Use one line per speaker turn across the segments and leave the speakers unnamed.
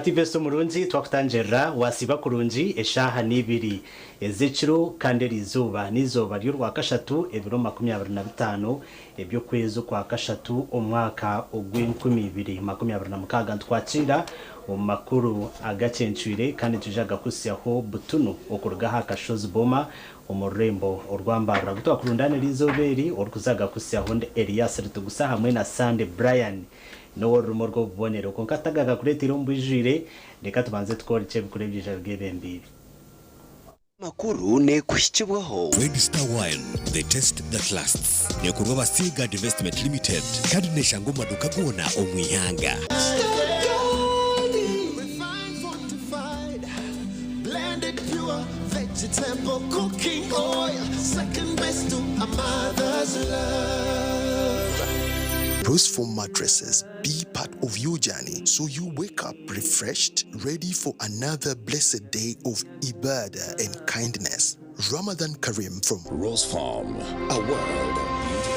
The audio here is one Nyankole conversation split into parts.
Owa TV omurungi twakutangirira wasiiba kurungi eshaaha n'ibiri ez'ekiro kandi eri izooba n'izooba ry'orwakashatu ebiro 25 eby'okwezi okwa kashatu omwaka ogw'e 2026. Nitwakira omu makuru agacencwire kandi nitwija gakusyaho butunu okuruga aha Kashozi Boma omu rurembo orwambarura gutwakurundanira izooba eri orikuza gakusyaho ndi Elias Ritugusa hamwe na Sande Brian n'oworurumo rw'obubonero. Kwonka tutagaga kureetera omu bwijwire, reka tubanze tukorekye ebikuru ebyija byebembiire.
Makuru nekuhikibwaho
Red Star Wine, the taste that lasts. Nekorwa ba Seaguard Investment Limited kandi neshangwa omu maduuka goona omu ihanga.
Refined, fortified, blended pure vegetable cooking oil. Second best to a mother's love.
Rose Foam mattresses be part of your journey so you wake up refreshed, ready for another blessed day of ibadah and kindness. Ramadan Kareem from
Rose Farm, a world of beauty.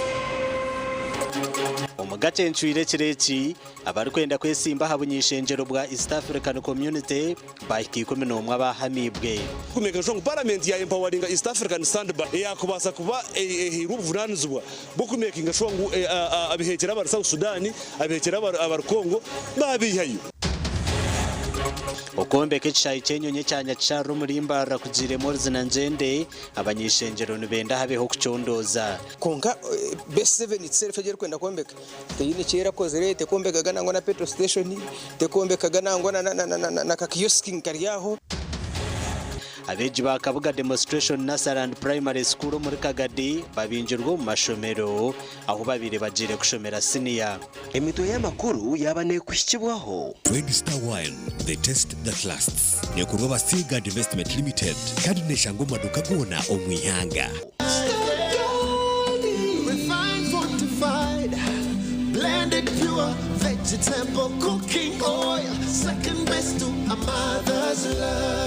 Omu gacencwire ekiro eki, abarikwenda kwesimba aha bunyishengyero bwa East African Community bahika 11 abahamibwe.
Kumeka sure ngu parliament ya empoweringa East African Sandbar eyakubaasa kuba eheirwe obuvunanizibwa bw'okumakinga sure ngu abihekyera abari South Sudan, abihekyera abari Congo babihayo.
Okwombeka ekishaayi ky'enyonyi ekyanya kisharira omuri Mbarara kugiiremu oruzina ngyende, abanyishengyero nibenda habeho okucondooza.
Konka base 7 itself egi erikwenda kwombeka teine eki erakozire, tekombekaga nangwa na petrol station, tekombekaga nangwa na kakioski kari aho.
Abeegi ba Kabuga Demonstration Nursery and Primary School omuri Kagadi babingirwe omu mashomero ahu babaire bagiire kushomera siniya.
Emitwe y'amakuru yaba nekuhikibwaho
Red Star Wine, the taste that lasts. Nekorwa ba Seaguard Investment Limited kandi neshangwa omu maduuka goona omu ihanga.
Refined, fortified, blended pure vegetable cooking oil. Second best to a mother's love.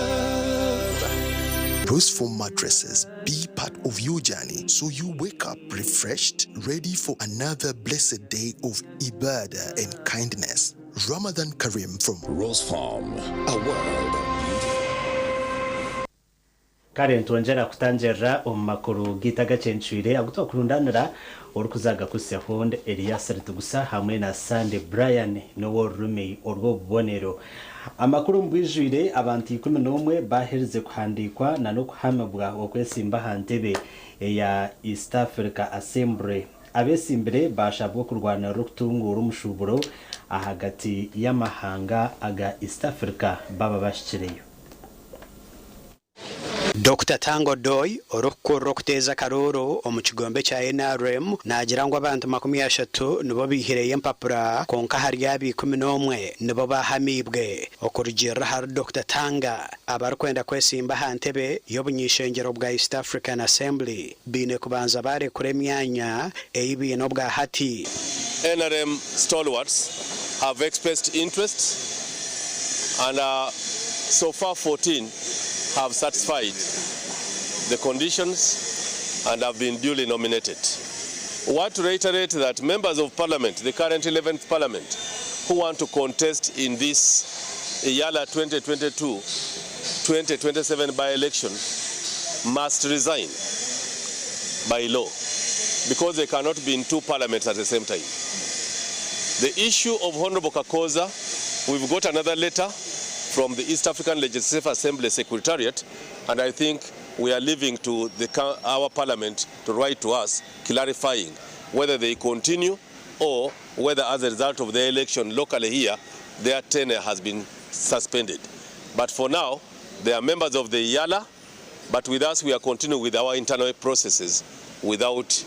Rose Foam mattresses be part of your journey so you wake up refreshed, ready for another blessed day of ibadah and kindness. Ramadan Kareem from
Rose Farm, a world of beauty.
Kare ntwongyera kutangirira omu makuru giita gacencwire agutwakurundanira orikuzaga kusyaho ndi Elias Ritugusa hamwe na Sande Brian n'ow'orurimi orw'obubonero. Amakuru omu bwijwire, abantu 11 baherize kuhandiikwa na n'okuhamibwa okwesimba aha ntebe eya East Africa Assembly. Abesimbire bashabwa okurwanirira okutunguura omushuburo ahagati y'amahanga aga East Africa baba bashikireyo.
Dr Tango Doi, orikukurira okuteeza akaruuru omu kigombe kya NRM, naagira ngu abantu 30 nibo bihireyo empapura, kwonka ahari abo 11 nibo bahamibwe. Okurugiirira ahari Dr Tanga, abarikwenda kwesimba aha ntebe y'obunyishengyero bwa East African Assembly baine kubanza barekura emyanya ei baine obwa hati.
NRM stalwarts have expressed interest and so far 14 have satisfied the conditions and have been duly nominated. We want to reiterate that members of parliament, the current 11th parliament, who want to contest in this EALA 2022-2027 by-election must resign by law because they cannot be in two parliaments at the same time. The issue of Honorable Kakoza, we've got another letter from the East African Legislative Assembly Secretariat, and I think we are leaving to our parliament to write to us clarifying whether they continue or whether, as a result of the election locally here, their tenure has been suspended. But for now, they are members of the EALA, but with us we are continuing with our internal processes without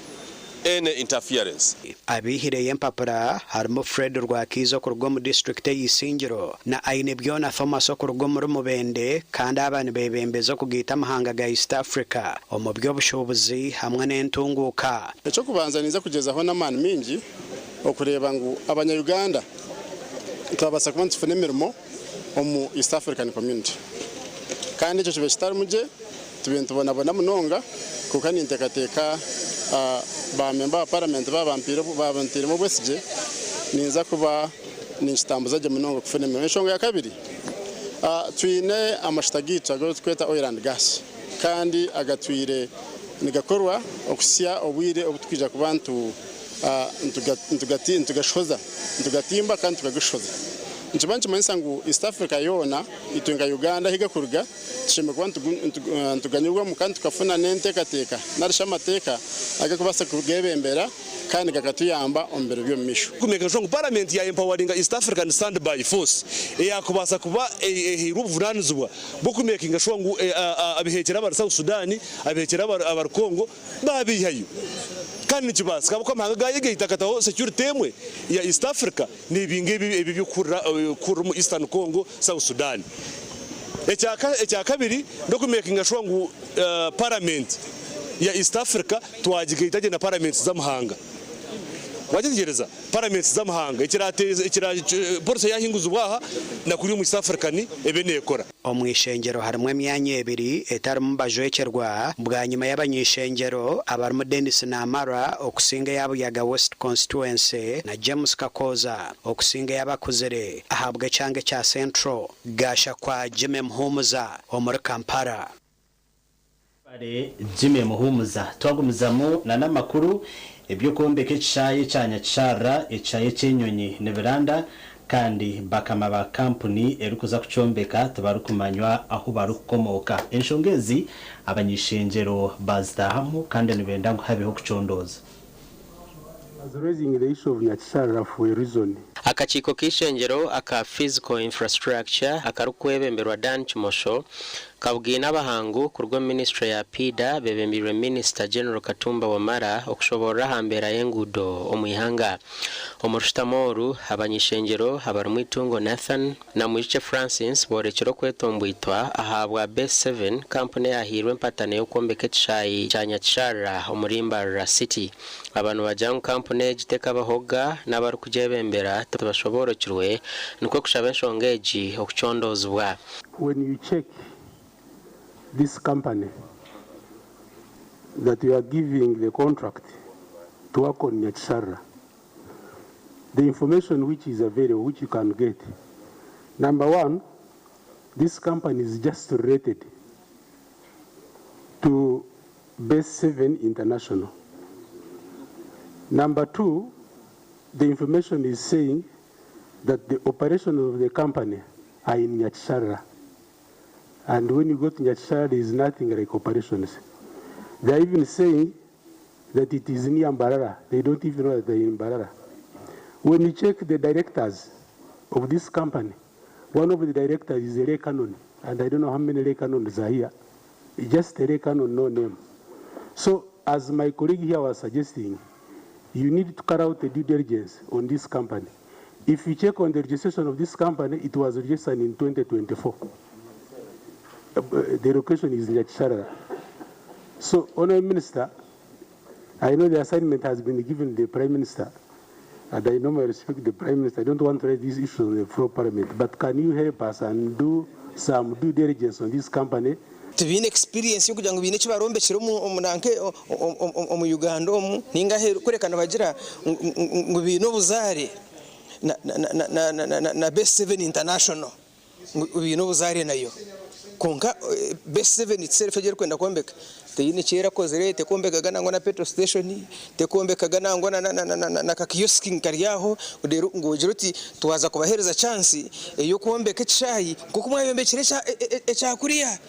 any interference.
Abihireyo empapura harimu Fred Rwakiza okuruga omu disitulikiti ey'Isingiro na Ainebyona Thomas okuruga omuri Mubende, kandi aba nibebembeza okugaita amahanga ga East Africa omu by'obushuubuzi hamwe n'entunguuka.
Ekyokubanza, ninza kugyezaho n'amaani mingi okureeba ngu abanya-Uganda twabaasa kuba nitufuna emirimo omu East African Community, kandi ekyo kibe kitarimu gye tube nitubonabona munonga. Konka ninteekateeka ba member ba parliament baba banteiremu obwesigye, ninza kuba ninkitambuza gye munonga kufuna emirimo. Enshonga ya kabiri, Twine amashuta gaitu agu turikweta oil and gas kandi agatwire nigakorwa okuhitsya obwire obu turikwija kuba nitugashohoza, nitugatimba kandi tukagashohoza. Nikiba nikimanyisa ngu East Africa yoona itwe nka Uganda ahu gakuruga tushemereire kuba nituganyirwamu kandi tukafuna n'enteekateeka narishi amateeka agarikubaasa kugeebembera kandi gakatuyamba omu biro by'omu maisho.
Kumakinga sure ngu Paramenti ya empoweringa East African Standby Force eyakubaasa kuba ehairwe obuvunanizibwa bw'okumakinga sure ngu abihekyera abari South Sudan, abihekyera abari Congo baabeihayo. Kandi nikibaasika ahabw'okuba amahanga gaayegaita gakataho security emwe ya East Africa neebinga ebi eby'okuhurira omu Eastern Congo, South Sudan. Ekyakabiri n'okumakinga sure ngu Paramenti ya East Africa twagigaita gye na paramenti z'amahanga. Wagyetegyereza? Paramenti z'amahanga ekirateeza ekira policy eyahinguzibwa aha na kuri omu East African ebe neekora.
Omu ishengyero harimu emyanya ebiri etarimu bajwekyerwa bwanyima y'abany'ishengyero abarimu Denis Namara okusinga eya Buyaga West Constituency na James Kakooza okusinga ey'abakuzire ahabw'ekyanga ekya Central. Gashakwa Jimmy Muhumuza omuri Kampala.
Webare Jimmy Muhumuza. Twagumizamu na n'amakuru, eby'okwombeka ekishaayi ekya Nyakisharara, ekishaayi eky'enyonyi nibiranda kandi bakama ba kampuni erikuza kukyombeka tibarikumanywa ahu barikukomooka. Enshonga ezi abany'ishengyero baazitaahamu kandi nibenda ngu habeho okucondooza.
Was raising the issue of Nyakisharara for a reason.
Akakiiko k'eishengyero aka Physical Infrastructure akarikwebemberwa Dan Kimosho kabugaine abahangu kuruga omu minisiture ya PIDA bebembeirwe Minisita General Katumba Wamala okushoborora aha mbeera y'enguudo omu ihanga. Omu rushutamo oru, abany'eishengyero abarimu Itungo Nathan na Mwijukye Francis boorekire okwetombwitwa ahabwa Base Seven kampuni eyahairwe empatano y'okwombeka ekishaayi kya Nyakisharara omuri Mbarara City. Aba nibagira ngu kampuni egi tekabahoga n'abarikugyebembera tibashoboorokirwe nikwo kushaba enshonga egi okucondoozibwa.
When you check this company that you are giving the contract to work on Nyakisharara, the information which is available, which you can get, number one, this company is just related to Base 7 International. Number two, the information is saying that the operation of the company are in Nyakisharara. And when you go to Nyakisharara, there is nothing like operations. They are even saying that it is near Mbarara. They don't even know that they are in Mbarara. When you check the directors of this company, one of the directors is a lay canon, and I don't know how many lay canons are here. Just a lay canon, no name. So, as my colleague here was suggesting, you need to carry out a due diligence on this company. If you check on the registration of this company, it was registered in 2024. The location is Nyakisharara. So, Honorable Minister, I know the assignment has been given the Prime Minister, and I normally respect the Prime Minister. I don't want to raise these issues on the floor of Parliament, but can you help us and do some due diligence on this company?
Tibaine experience y'okugira ngu baine eki barombekire omu nanka omu Uganda omu ninga aheeru kureka nibagira ngu baine obuzaare na Base Seven International ngu baine obuzaare nayo. Kwonka Base Seven itself egi erikwenda kwombeka teine eki erakozire, tekombekaga nangwa na petrol station, tekombekaga nangwa na ka kiosk kari aho reero ngu ogire oti twaza kubaheereza chance ey'okwombeka ekishaayi nk'oku mwayombekire ekya kuriya.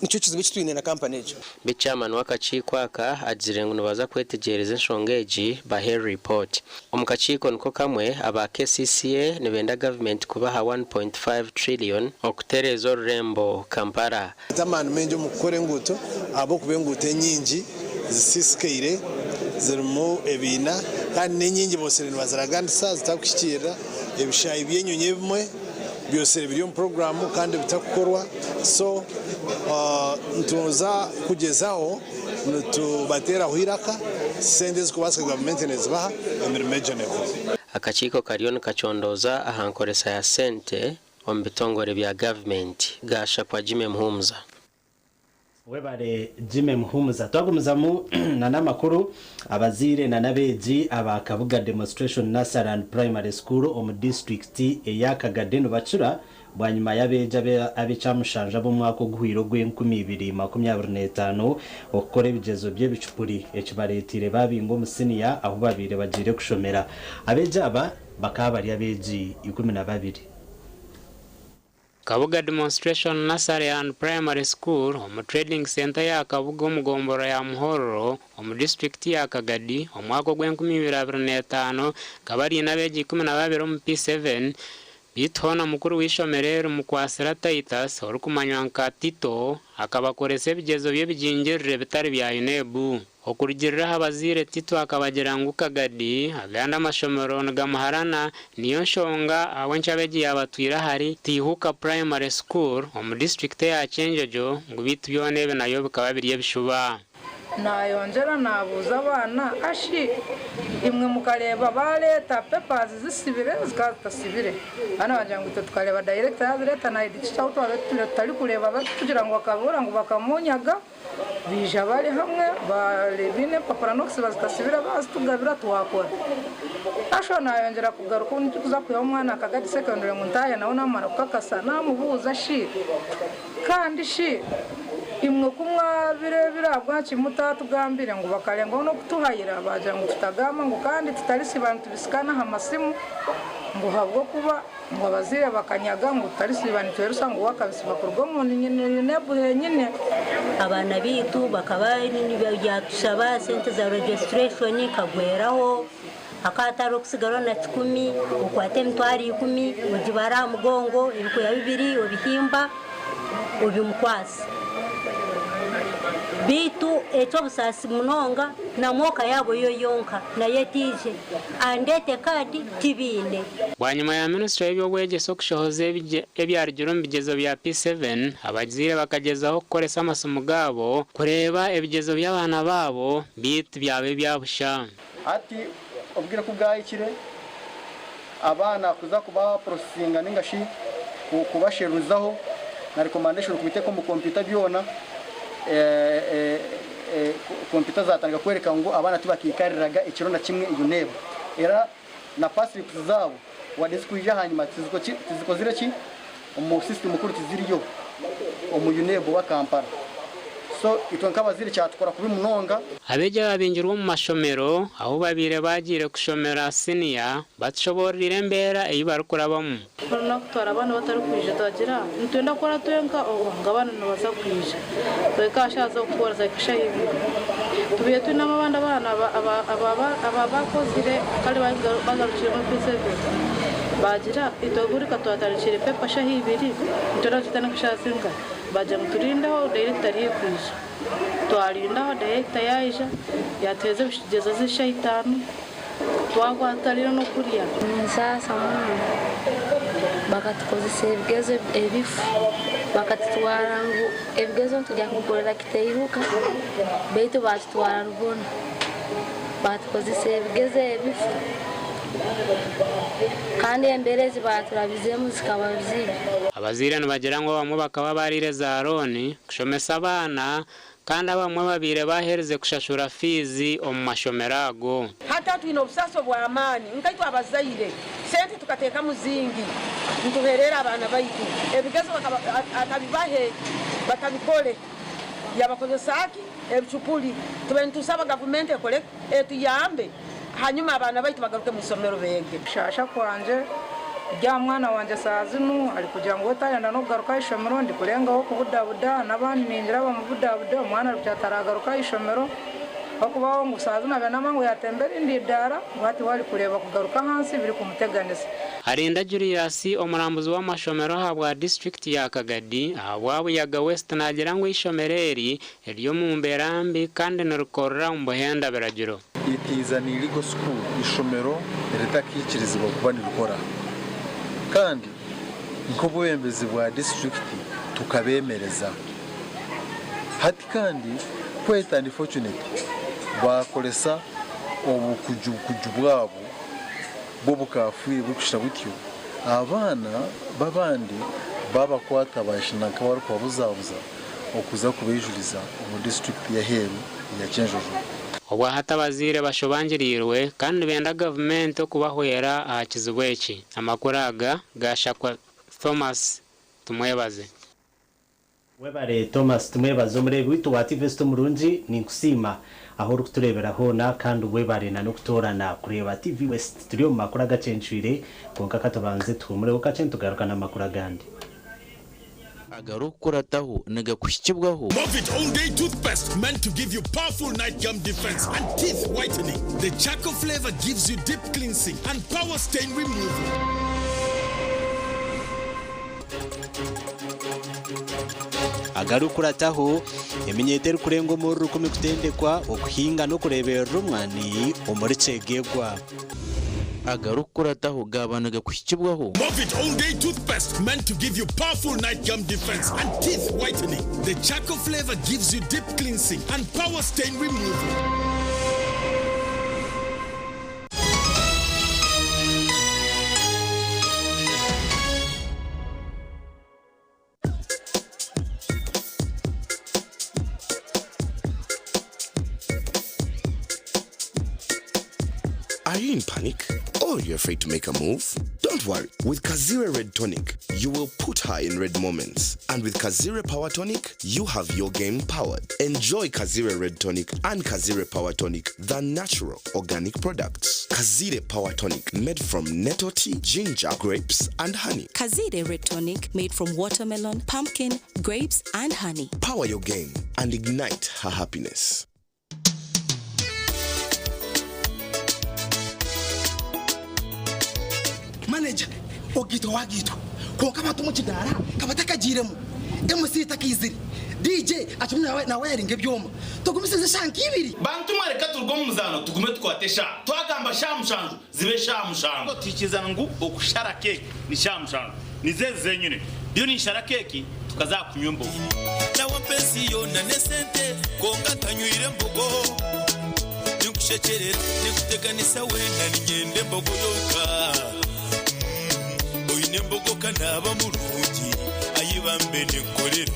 Nikyo kizibu eki twine na kampani egyo.
Beitu Chairman w'akakiiko aka agizire ngu nibaza kwetegyereza enshonga egi bahe report. Omu kakiiko niko kamwe, aba KCCA nibenda gavumenti kubaha 1.5 trillion okutereeza orurembo Kampala.
Amaani maingi omu kukora enguuto ahabw'okuba enguuto enyingi zisiisikaire zirimu ebiina kandi n'enyingi boosire nibaziraganisa zitakuhikiirira. Ebishaayi by'enyonyi ebimwe byosire biri omu puroguraamu kandi bitakukorwa so nituza kugyezaho nitubateeraho eiraka sente ezikubaasika gavumenti nezibaha emirimo egyo nekorwa.
Akakiiko kariyo nikacondooza aha nkoresa ya sente omu bitongore bya gavumenti, Gashakwa Jimmy Muhumuza.
Webare Jimmy Muhumuza. Twagumizamu na n'amakuru, abazaire na n'abeegi aba Kabuga Demonstration Nursery and Primary School omu disiturikiti eya Kagadi nibacura Bwanyima y'abeegi ab'ekyamushanju ab'omwaka oguhweire ogw'enkumi ibiri makumi abiri n'etaano okukora ebigyezo by'ebicupuri ekibareeteire baabingwa omu siniya ahu babaire bagiire kushomera. Abeegi aba bakaba bari abeegi 12.
Kabuga Demonstration Nursery and Primary School omu Trading Centre ya Kabuga omu gomborora ya Muhorro omu disiturikiti ya Kagadi omwaka ogw'enkumi ibiri abiri n'etaano rikaba riine abeegi 12 omu P7 Beitu hoona mukuru w'eishomero eri Mukwasira Titus orikumanywa nka Tito akabakoresa ebigyezo by'ebigingirire bitari bya UNEB. Okurugiirira aha bazaire Tito akabagira ngu Kagadi agandi amashomero nigamuharana niyo nshonga ahabw'enki abeegi yaabatwire ahari Tiihuka Primary School omu disiturikiti eya Kyenjojo ngu beitu byona ebi nayo bikaba biri ebishuba.
Naayongyera naabuuza abaana, Ashi imwe mukareeba baareeta papers zisibire zikaba zitasibire? Abaana baagira ngu itwe tukareeba director yaazireeta na head teacher ahu twabaire tutwire tutarikureeba barikutugira ngu bakabura ngu bakamunyaga baija bari hamwe baine empapura n'okusiba zitasibire baazitugabira twakora. Ashwa naayongyera kugaruka obu ndikuza kwihaho omwana Kagadi secondary ngu ntaahe nawe naamara kukakasa naamubuuza shi Kandi shi imwe ku mwabireebire ahabw'enki mutaatugambire ngu bakarengaho n'okutuhayira baagira ngu tutagamba ngu kandi tutarisiiba nitubisikana aha masimu ngu ahabw'okuba ngu abazaire bakanyaga ngu tutarisiiba nitwerusa ngu we akabisiba kuruga omu UNEB henyine.
Abaana baitu bakaba nibyatushaba sente za registration kagweraho hakaba hatariho kutsigaho na kikumi okwate emitwaro ikumi ogibare aha mugongo ebikoya bibiri obihimba obimukwasa beitu eky'obusaasi munonga na mwoka yaabo yo yonka nayo etaije andeete kaadi tibaine.
Bwanyima ya minisiture y'eby'obwegyese okushohoza ebyarugire omu bigyezo bya P7, abazaire bakagyezaho kukoresa amasimu gaabo kureeba ebigyezo by'abaana baabo beitu byaba ebya busha.
Hati obwire ku bwahikire, abaana kuza kubaprocessinga ninga shi kubasherurizaho na recommendation kubiteeka omu kompyuta byona, kompyuta zatandika kworeka ngu abaana tibakiikariraga ekiro na kimwe UNEB. Era na payslips zaabo wadde zirikwija ahanyima tizikozire ki? Omu system kuri tiziriyo omu UNEB oba Kampala. So itwe nk'abazaire kyatukora kubi munonga.
Abeegi ababingirwe omu mashomero ahu babaire bagiire kushomera siniya batushoboororeire embeera ei barikurabamu.
Orunaku kutwara abaana batarikwija twagira nitwenda kukora twenka ngu abaana nibaza kwija twahika aha shaaha z'okukora zahika shaaha ibiri tubaire twinemu abandi abaana ababakozire kare bagarukire omu P7 bagira itwe buri ka twatandikire paper shaaha ibiri nitwenda tutandike shaaha zingahi bagira ngu turindeho director ariyo kwija twarindaho director yaija yatuheereza ebigyezo z'eshaaha itaano twakwata n'okurya.
Ninsaasa muno bakatukozesa ebigezo ebifu bakatutwara ngu ebigezo nitujya kubikorera Kiteiruka beitu batutwara Rubona batukozesa ebigezo ebifu kandi embeera ezi baturabizemu zikaba zibi.
Abazaire nibagira ngu abamwe bakaba bariire za looni kushomesa abaana kandi abamwe babaire baaherize kushashura fiizi omu mashomero ago.
Hati twine obusaasi obw'amaani nkaitwe abazaire sente tukateekamu zingi nituheerera abaana baitu ebigezo atabibahe batabikore yabakozesa ki ebicupuri tube nitusaba gavumenti ekore etuyambe hanyuma abaana baitu bagaruke mu isomero beege.
Kushasha kwangye rya mwana wangye saa zinu ari kugira ngu otayenda n'okugaruka aha ishomero ndikurengaho kubudabuda n'abandi ningira bamubudabude omwana ari kugira ataragaruka aha ishomero okubaho ngu saa zinu abe namba ngu yatemba erindi idaara ngu hati we arikureeba kugaruka ahansi birikumuteganisa.
Arinda Julius omurambuzi w'amashomero ahabwa disiturikiti ya Kagadi ahabwa Buyaga West naagira ngu eishomero eri riri omu mbeera mbi kandi nirikorera omu buhenda biragiro.
It is an illegal school, ishomero ritakiikirizibwa kuba nirikora kandi nk'obwebembezi bwa disiturikiti tukabeemereza. Hati kandi quite unfortunate baakoresa obukujukuju bwabo bw'obukafiiri burikushusha butyo abaana b'abandi babakwata baashana nk'abarikubabuzabuza okuza kubeijuriza omu disiturikiti y'aheeru eya Kyenjojo.
Obwahati abazaire bashobangiriirwe kandi nibenda gavumenti okubahwera aha kizibu eki. Amakuru aga gashakwa. Thomas Tumwebaze.
Webare Thomas Tumwebaze omureebi waitu wa TV West omurungi ninkusiima ahu orikutureebera hoona kandi webare na n'okutoorana kureeba TV West. Turi omu makuru agacencwire kwonka katubanze tuhumureho kakye nitugaruka n'amakuru agandi.
Agarikukurataho nigakuhikibwaho.
Movit All Day Toothpaste meant to give you powerful night gum defense and teeth whitening. The charcoal flavor gives you deep cleansing and power stain removal.
Agarikukurataho, eminyeeto erikurenga omuri rukumi kutendekwa okuhinga n'okureeberera omwani omuri Kyegegwa.
Agarikukurataho gaaba nigakuhikibwaho.
Movit All Day Toothpaste meant to give you powerful night gum defense and teeth whitening. The charcoal flavor gives you deep cleansing and power stain removal.
Are you in panic? Or you're afraid to make a move? Don't worry. With Kazire Red Tonic, you will put her in red moments. And with Kazire Power Tonic, you have your game powered. Enjoy Kazire Red Tonic and Kazire Power Tonic, the natural organic products. Kazire Power Tonic, made from nettle tea, ginger, grapes, and honey.
Kazire Red Tonic made from watermelon, pumpkin, grapes, and honey.
Power your game and ignite her happiness.
Manager ogaitwa wagaitwa kwonka abantu omu kidaara kabatakagiiremu MC takaizire DJ akirimu nawayaringa ebyoma tugumisirize eshaaha nk'ibiri.
Bantu mwe reka turuge omu muzaano tugume tukwate eshaaha. Twagamba shaaha mushanju zibe shaaha mushanju. Tuhikirizana ngu okushara keeki ni shaaha mushanju. Nizo ezi zenyine. Ndiyo ninshara keeki tukaza aha kunywa embogo.
Nawe mpa ensi yoona n'esente kwonka ntanywire mbogo. Ninkushekyerera, ninkuteganisa weena niinyenda embogo yonka. Oine embogo ka naaba murungi, ai bambe ninkukorera.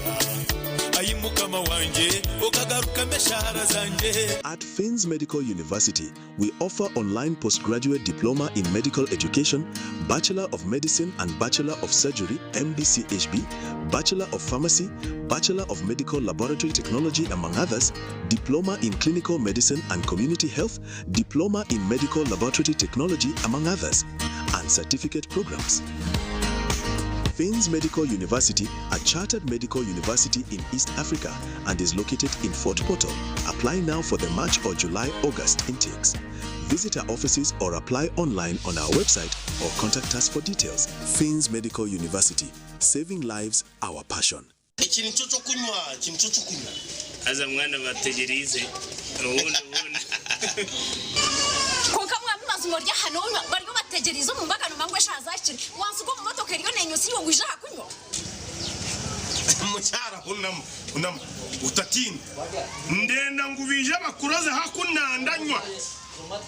Ai Mukama wangye, okagarukamu eshaara zangye.
At Finns Medical University, we offer online postgraduate diploma in medical education, Bachelor of Medicine and Bachelor of Surgery, MBCHB, Bachelor of Pharmacy, Bachelor of Medical Laboratory Technology, among others, Diploma in Clinical Medicine and Community Health, Diploma in Medical Laboratory Technology, among others, and certificate programs. Finns Medical University, a chartered medical university in East Africa and is located in Fort Portal. Apply now for the March or July August intakes. Visit our offices or apply online on our website or contact us for details. Finns Medical University, saving lives, our passion.
Eki nikyo ky'okunywa, eki nikyo ky'okunywa.
Haza mwana bategyereize obundi obundi.
Kwonka mwami mazima ori aha nonywa bariyo bategyereize omu mbaga nomanya ngu eshaaha zahikire wansiga omu motoka eriyo nenywa iwe ngu ija aha kunywa.
Mukyara hunama, hunama otatiina. Ndenda ngu baije bakuroze haku nandanywa.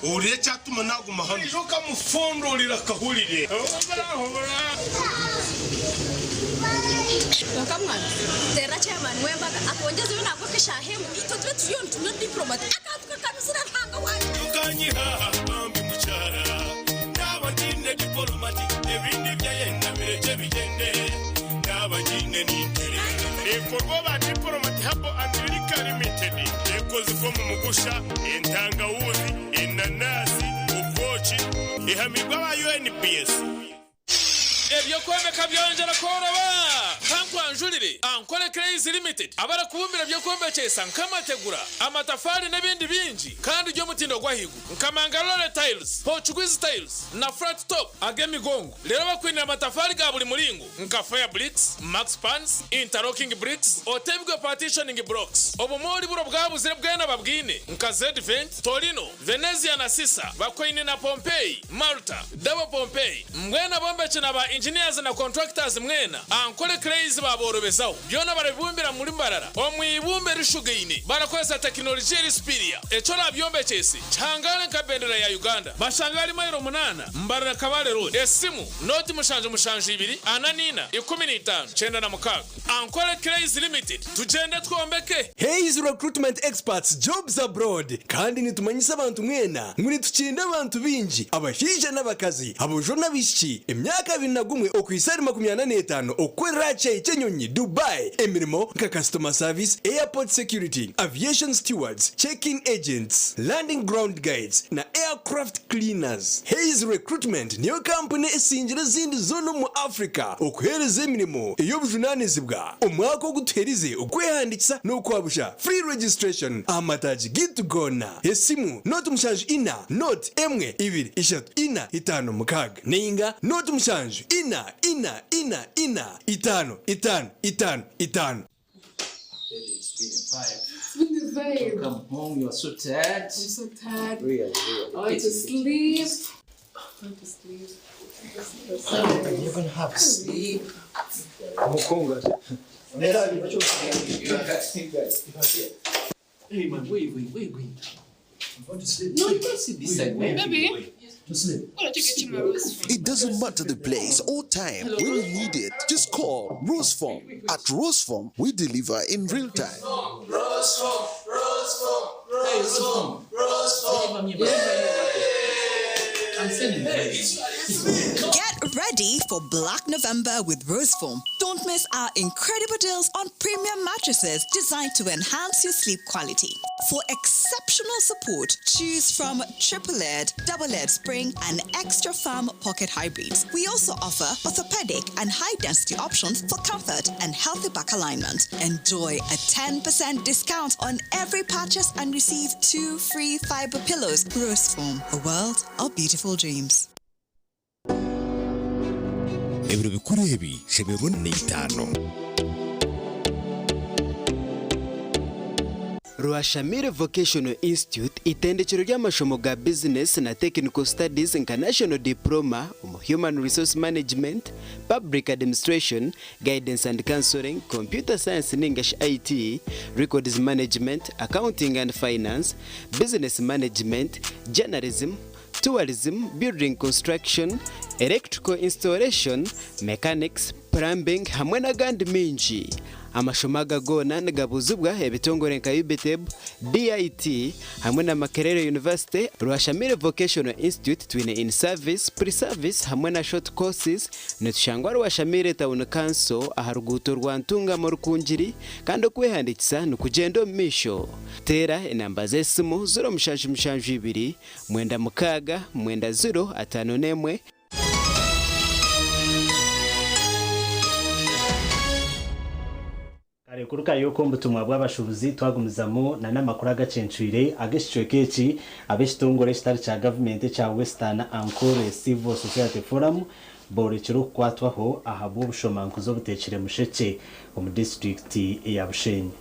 Ohurire ekyatuma naguma hanu. Oija okamufondorera akahurire.
Kwonka mwana teera chairman w'embaga atwongyezeyo nangwa nk'eshaaha emwe itwe tube turiyo nitunywa diplomat akantu kakanuzire Ruhanga wangye.
Tokanyiha bambi mukyara naaba ngiine dipolomati ebindi ebyayenda birekye bigyende naaba ngiine ninterera.
Neekorwa aba Diplomat Herbal and Liquor Limited. Ekozirwe omu mugusha, entangawuzi, enanasi, obwoki. Ehamiibwe aba UNBS.
Eby'okwombeka byongyera kworoba! Kankwanjurire Ankole Clays Limited abarikubumbira eby'okwombekyesa nk'amategura, amatafaari n'ebindi bingi kandi by'omutindo gw'ahaiguru nka Mangalore Tiles, Portuguese Tiles na Flat Top ag'emigongo. Reero bakwinire amatafaari ga buri muringo nka Fire Bricks, Max Pans, Interlocking Bricks, Otebwe Partitioning Blocks. Obumoori buro bwabuzire bwena babwine nka Zedvent, Torino, Venezia na Sisa, Bakwaine na Pompeii, Malta, Double Pompeii. Mbwenu abombeki na ba engineers na contractors mwena, Ankole Clays. baborobezaho. Byona barabibumbira muri Mbarara omu ibumba erishugaine barakozesa tekinologiya eri superior. Eki orabyombekyese kihangare nka bendera ya Uganda. Bashange ahari mailo munaana Mbarara Kabale Road. Esimu, nooti mushanju mushanju ibiri ana n'ina 15 96. Ankole Clays Limited, tugyende twombeke!
Hays Recruitment Experts Jobs Abroad Kandi nitumanyisa abantu mwena ngu nitukinda abantu baingi, abashaija n'abakazi, aboojo n'abaishiki, emyaka 21 okuhitsya ahari 45 okukorera aha kishaayi ky'enyonyi Dubai emirimo nka Customer Service, Airport Security, Aviation Stewards, Check-in Agents, Landing Ground Guides na Aircraft Cleaners. Hays Recruitment niyo kampuni esingire ezindi zoona omu Africa okuheereza emirimo ey'obujunanizibwa. Omwaka ogu tuherize okwehandikisa n'okwabusha, free registration, aha mataagi gaitu goona. Esimu, nooti mushanju ina, nooti, emwe, ibiri, ishatu, ina, itaano, mukaaga, nainga nooti mushanju, ina, ina, ina, ina, itaano, itaano, itaano, itaano.
Baby, it's been a vibe.
It's been a vibe.
You come home, you're so tired.
I'm so tired.
Really, really.
I want to sleep. I want to sleep.
And you're gonna have sleep. Mukunga. Hey man, where you going? Where you going? I'm going to sleep. No, you can't sit this side, man.
Baby.
To sleep.
Why don't you get you my rose phone?
It doesn't matter the place or time when you need it, just call Roseform. At Roseform, we deliver in real time.
Rose form, rose form, rose form, rose form. I'm sending
Get ready for Black November with Roseform. Don't miss our incredible deals on premium mattresses designed to enhance your sleep quality. For exceptional support, choose from triple layered, double layered spring, and extra firm pocket hybrids. We also offer orthopedic and high density options for comfort and healthy back alignment. Enjoy a 10% discount on every purchase and receive two free fiber pillows. Roseform, a world of beautiful dreams.
Ebiro bikuru ebi shemererwa n'eitaano.
Rwashamire Vocational Institute itendekyero ry'amashomo ga bizinesi na Technical Studies nka National Diploma omu Human Resource Management, Public Administration, Guidance and Counselling, Computer Science ninga shi IT, Records Management, Accounting and Finance, Business Management, Journalism, Tourism, Building Construction, Electrical Installation, Mechanics, Plumbing hamwe n'agandi maingi. Amashomo aga goona nigabuuzibwa ebitongore nka UBTEB, DIT hamwe na Makerere University, Rwashamire Vocational Institute twine in service, pre service hamwe na short courses. Nitushangwa Rwashamire Town Council aha ruguuto rwa Ntungamo Rukungiri kandi okwehandiikisa nikugyenda omu maisho. Teera enamba z'esimu 0772 96 90 51.
Kare kurukayo okwo omu butumwa bw'abashuubuzi twagumizamu na n'amakuru agacencwire ag'ekicweka eki ab'ekitongore ekitari kya gavumenti ekya Western Ankole Civil Society Forum boorekire okukwatwaho ahabw'obushomankuzi obuteekire mushekye omu disiturikiti ya Bushenyi.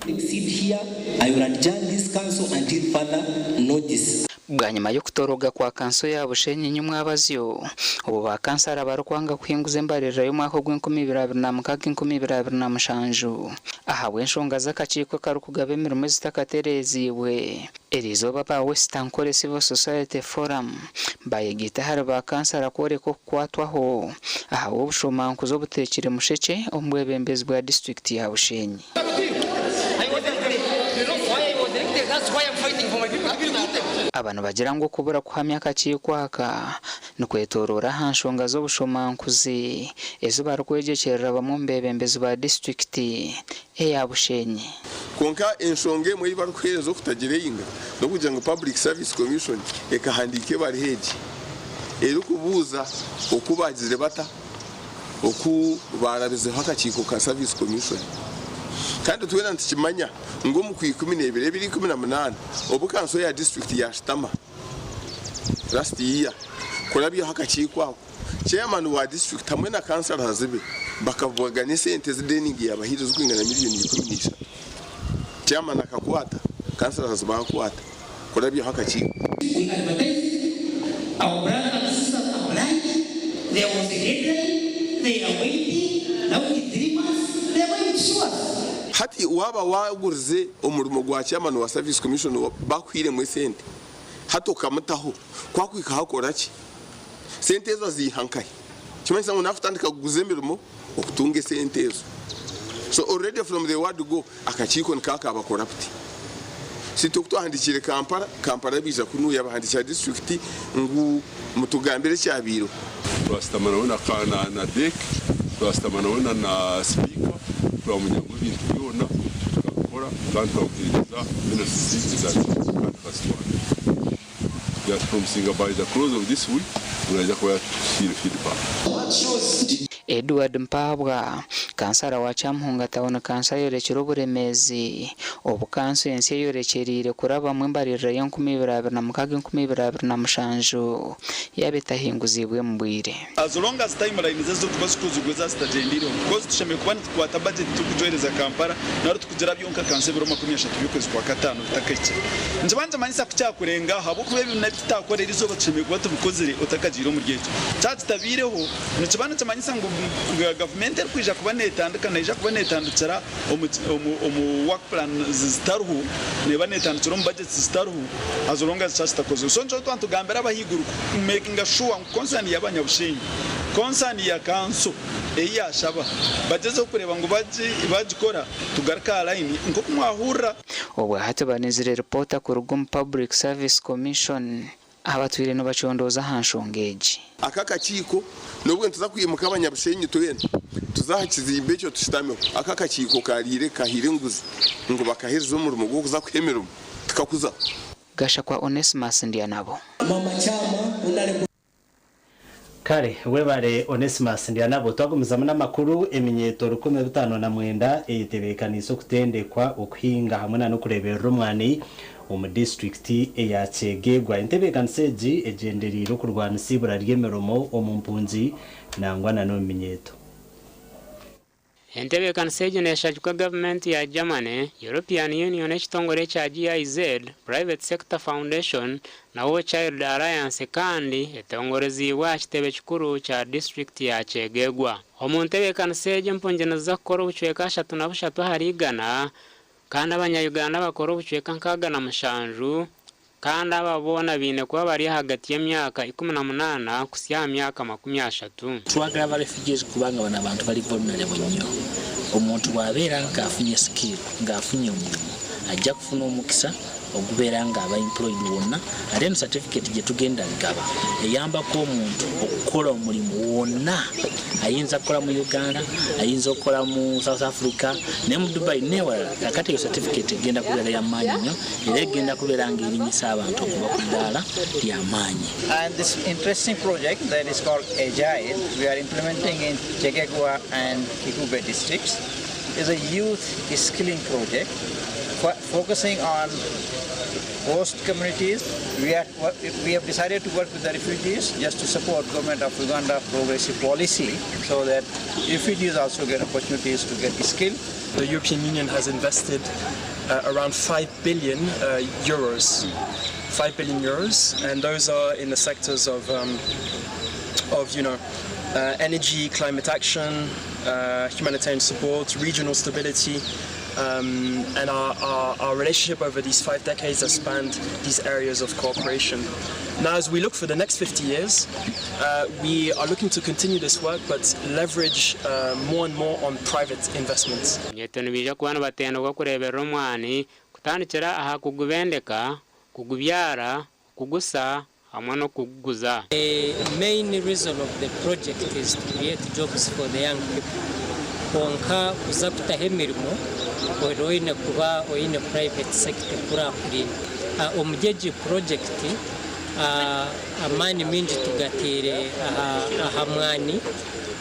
Exceed here, I will adjourn this council until further notice.
Bwanyima y'okutoroga kwa kanso ya Bushenyi nyomwabazyo, obu ba kansara barikwanga kuhinguza embaririra y'omwaka ogw'enkumi ibiri abiri na mukaaga enkumi ibiri abiri na mushanju ahabw'enshonga z'akakiiko akarikugaba emirimo ezitakatereeziibwe, eriizooba aba West Ankole Civil Society Forum bayegaita ahari ba kansara kworeka okukwatwaho ahabw'obushomankuzi obuteekire mushekye omu bwebembezi bwa disiturikiti ya Bushenyi. Aba nibagira ngu okubura kuhamya akakiiko aka nikwetoroora aha nshonga z'obushomankuzi ezi barikwegyekyerera bamwe omu beebembezi ba disiturikiti eya Bushenyi.
Kwonka enshonga emwe ei barikuheereza okutagira einga n'okugira ngu Public Service Commission ekahandiika ebaruha egi erikubuuza oku baagizire bata oku baarabizeho akakiiko ka Service Commission. Kandi twena nitukimanya ngu omu Kwikumineebiri ebiri 18 obu kanso ya disiturikiti yaashutama last year kurabyaho akakiiko ako, Chairman wa disiturikiti hamwe na councillors be bakabagana esente ezi Denning yaabahaire ezirikwingana miriyoni 13. Chairman akakwata, councillors baakwata kurabyaho akakiiko.
We advertised, our brothers and sisters applied, there was a deadline, they are waiting, now it's 3
Hati waaba waagurize omurimo gwa chairman wa service commission bakuhairemu esente, hati okamutaho, ku akuhikaho akora ki? Sente ezo aziiha nkahi? Nikimanyisa ngu naakutandika kuguza emirimo okutunga esente ezo. So already from the word go, akakiiko nikaba kaaba corrupt. So itwe ku twahandikiire Kampala, Kampala baija kunuuya bahandiikira disiturikiti ngu mutugambire ekyabaireho.
Twashutama nawe na Dec, twashutama nawe na Sipiika, twamugira ngu ebintu byona tukabikora kandi twamuheereza minutes eza district kandi tukazitwara. Yatupromisinga by the close of this week ngu naija kuba yatuhaire feedback.
Edward Mpaabwa, Kansara wa Kyamuhunga Town Kanso ayorekire oburemeezi obu kanso ensya eyorekyereire kurabamu embaririra y'enkumi ibiri abiri na mukaaga 2027 yaaba etahinguziibwe omu bwire.
As long as timelines ezirikuba zikozirwe zaaba zitagyendireho because tushemereire kuba nitukwata budget turikugyohereza Kampala nari tukugira byonka kanso ebiro 30 by'okwezi kwa kataano bitakahikire. Nikiba nikimanyisa ku kyakurenga ahabw'okuba ebi n'ebi tutakora erizooba tushemereire kuba tubikozire otakagiire omuri ekyo. Kyaba kitabaireho nikiba nikimanyisa ngu gavumenti erikwija kuba netandika neija kuba netandikira omu omu work plan zitariho, neeba netandikira omu budgets zitariho as long as kyaba kitakozirwe. So nikyo twaba nitugambira abahaiguru ku makinga sure ngu concern y'abanyabushenyi, concern ya kanso ei yashaba bagyezeho kureeba ngu bagikora tugaruke aha line nk'oku mwahurira.
Obwahati banizire ripoota kuruga omu Public Service Commission abatwire nibacondooza aha nshonga egi.
Aka akakiiko nobwo nituza kwimuka abanyabushenyi twena tuze aha kizimbe ekyo tushutameho. Aka akakiiko kariire kahaire enguzi ngu bakahereza omurimo gw'okuza kuha emirimo tikakuzaho.
Gashakwa Onesmus Ndyanabo.
Kare webare Onesmus Ndyanabo. Twagumizamu n'amakuru, eminyeeto 1059 eyetebeekaniise okutendekwa okuhinga hamwe na n'okureeberera omwani omu disiturikiti eya Kyegegwa. Entebeekanisa egi egyendereire okurwanisa eibura ry'emirimo omu mpungi nangwa na n'omu minyeeto.
Entebeekanisa egi neeshagikwa gavumenti ya Germany, European Union ekitongore ekya GIZ, Private Sector Foundation na War Child Alliance kandi etongoreziibwe aha kitebe kikuru kya disiturikiti ya Kyegegwa. Omu ntebeekanisa egi empungi niziza kukora obucweka 33 ahari igana kandi abanya-Uganda bakora obucweka 67 kandi aba boona baine kuba bari ahagati y'emyaka 18 kuhitsya aha myaka 30.
Twagala ba refugees kubanga bano abantu bali vulnerable nnyo. Omuntu bw'abeera ng'afunye skill, ng'afunye omulimu, ajja kufuna omukisa ogubeera ng'aba employed wonna. Ate eno certificate gye tugenda gaba eyambako omuntu okukola omulimu wonna. Ayinza kukola mu Uganda, ayinza okukola mu South Africa ne mu Dubai newalala. Kakati eyo certificate egenda kubeera ya maanyi nnyo era egenda kubeera ng'erinyisa abantu okuva ku ddaala ly'amaanyi.
And this interesting project that is called Agile, we are implementing in Kyegegwa and Kikuube districts, is a youth skilling project focusing on host communities. We have decided to work with the refugees just to support government of Uganda progressive policy so that refugees also get opportunities to get skill.
The European Union has invested around 5 billion euros, 5 billion euros, and those are in the sectors of energy, climate action, humanitarian support, regional stability, and our relationship over these 5 decades has spanned these areas of cooperation. Now, as we look for the next 50 years, we are looking to continue this work, but leverage more and more on private investments.
Eminyeeto nibaija kuba nibatendekwa kureeberera omwani kutandikira aha kugubendeka, kugubyara, kugusa hamwe n'okuguza.
The main reason of the project is to create jobs for the young people. Konka kuza kutaho emirimo ori oine kuba oine private sector kurakurinda. Omuri egi project amaani mingi tugateire aha mwani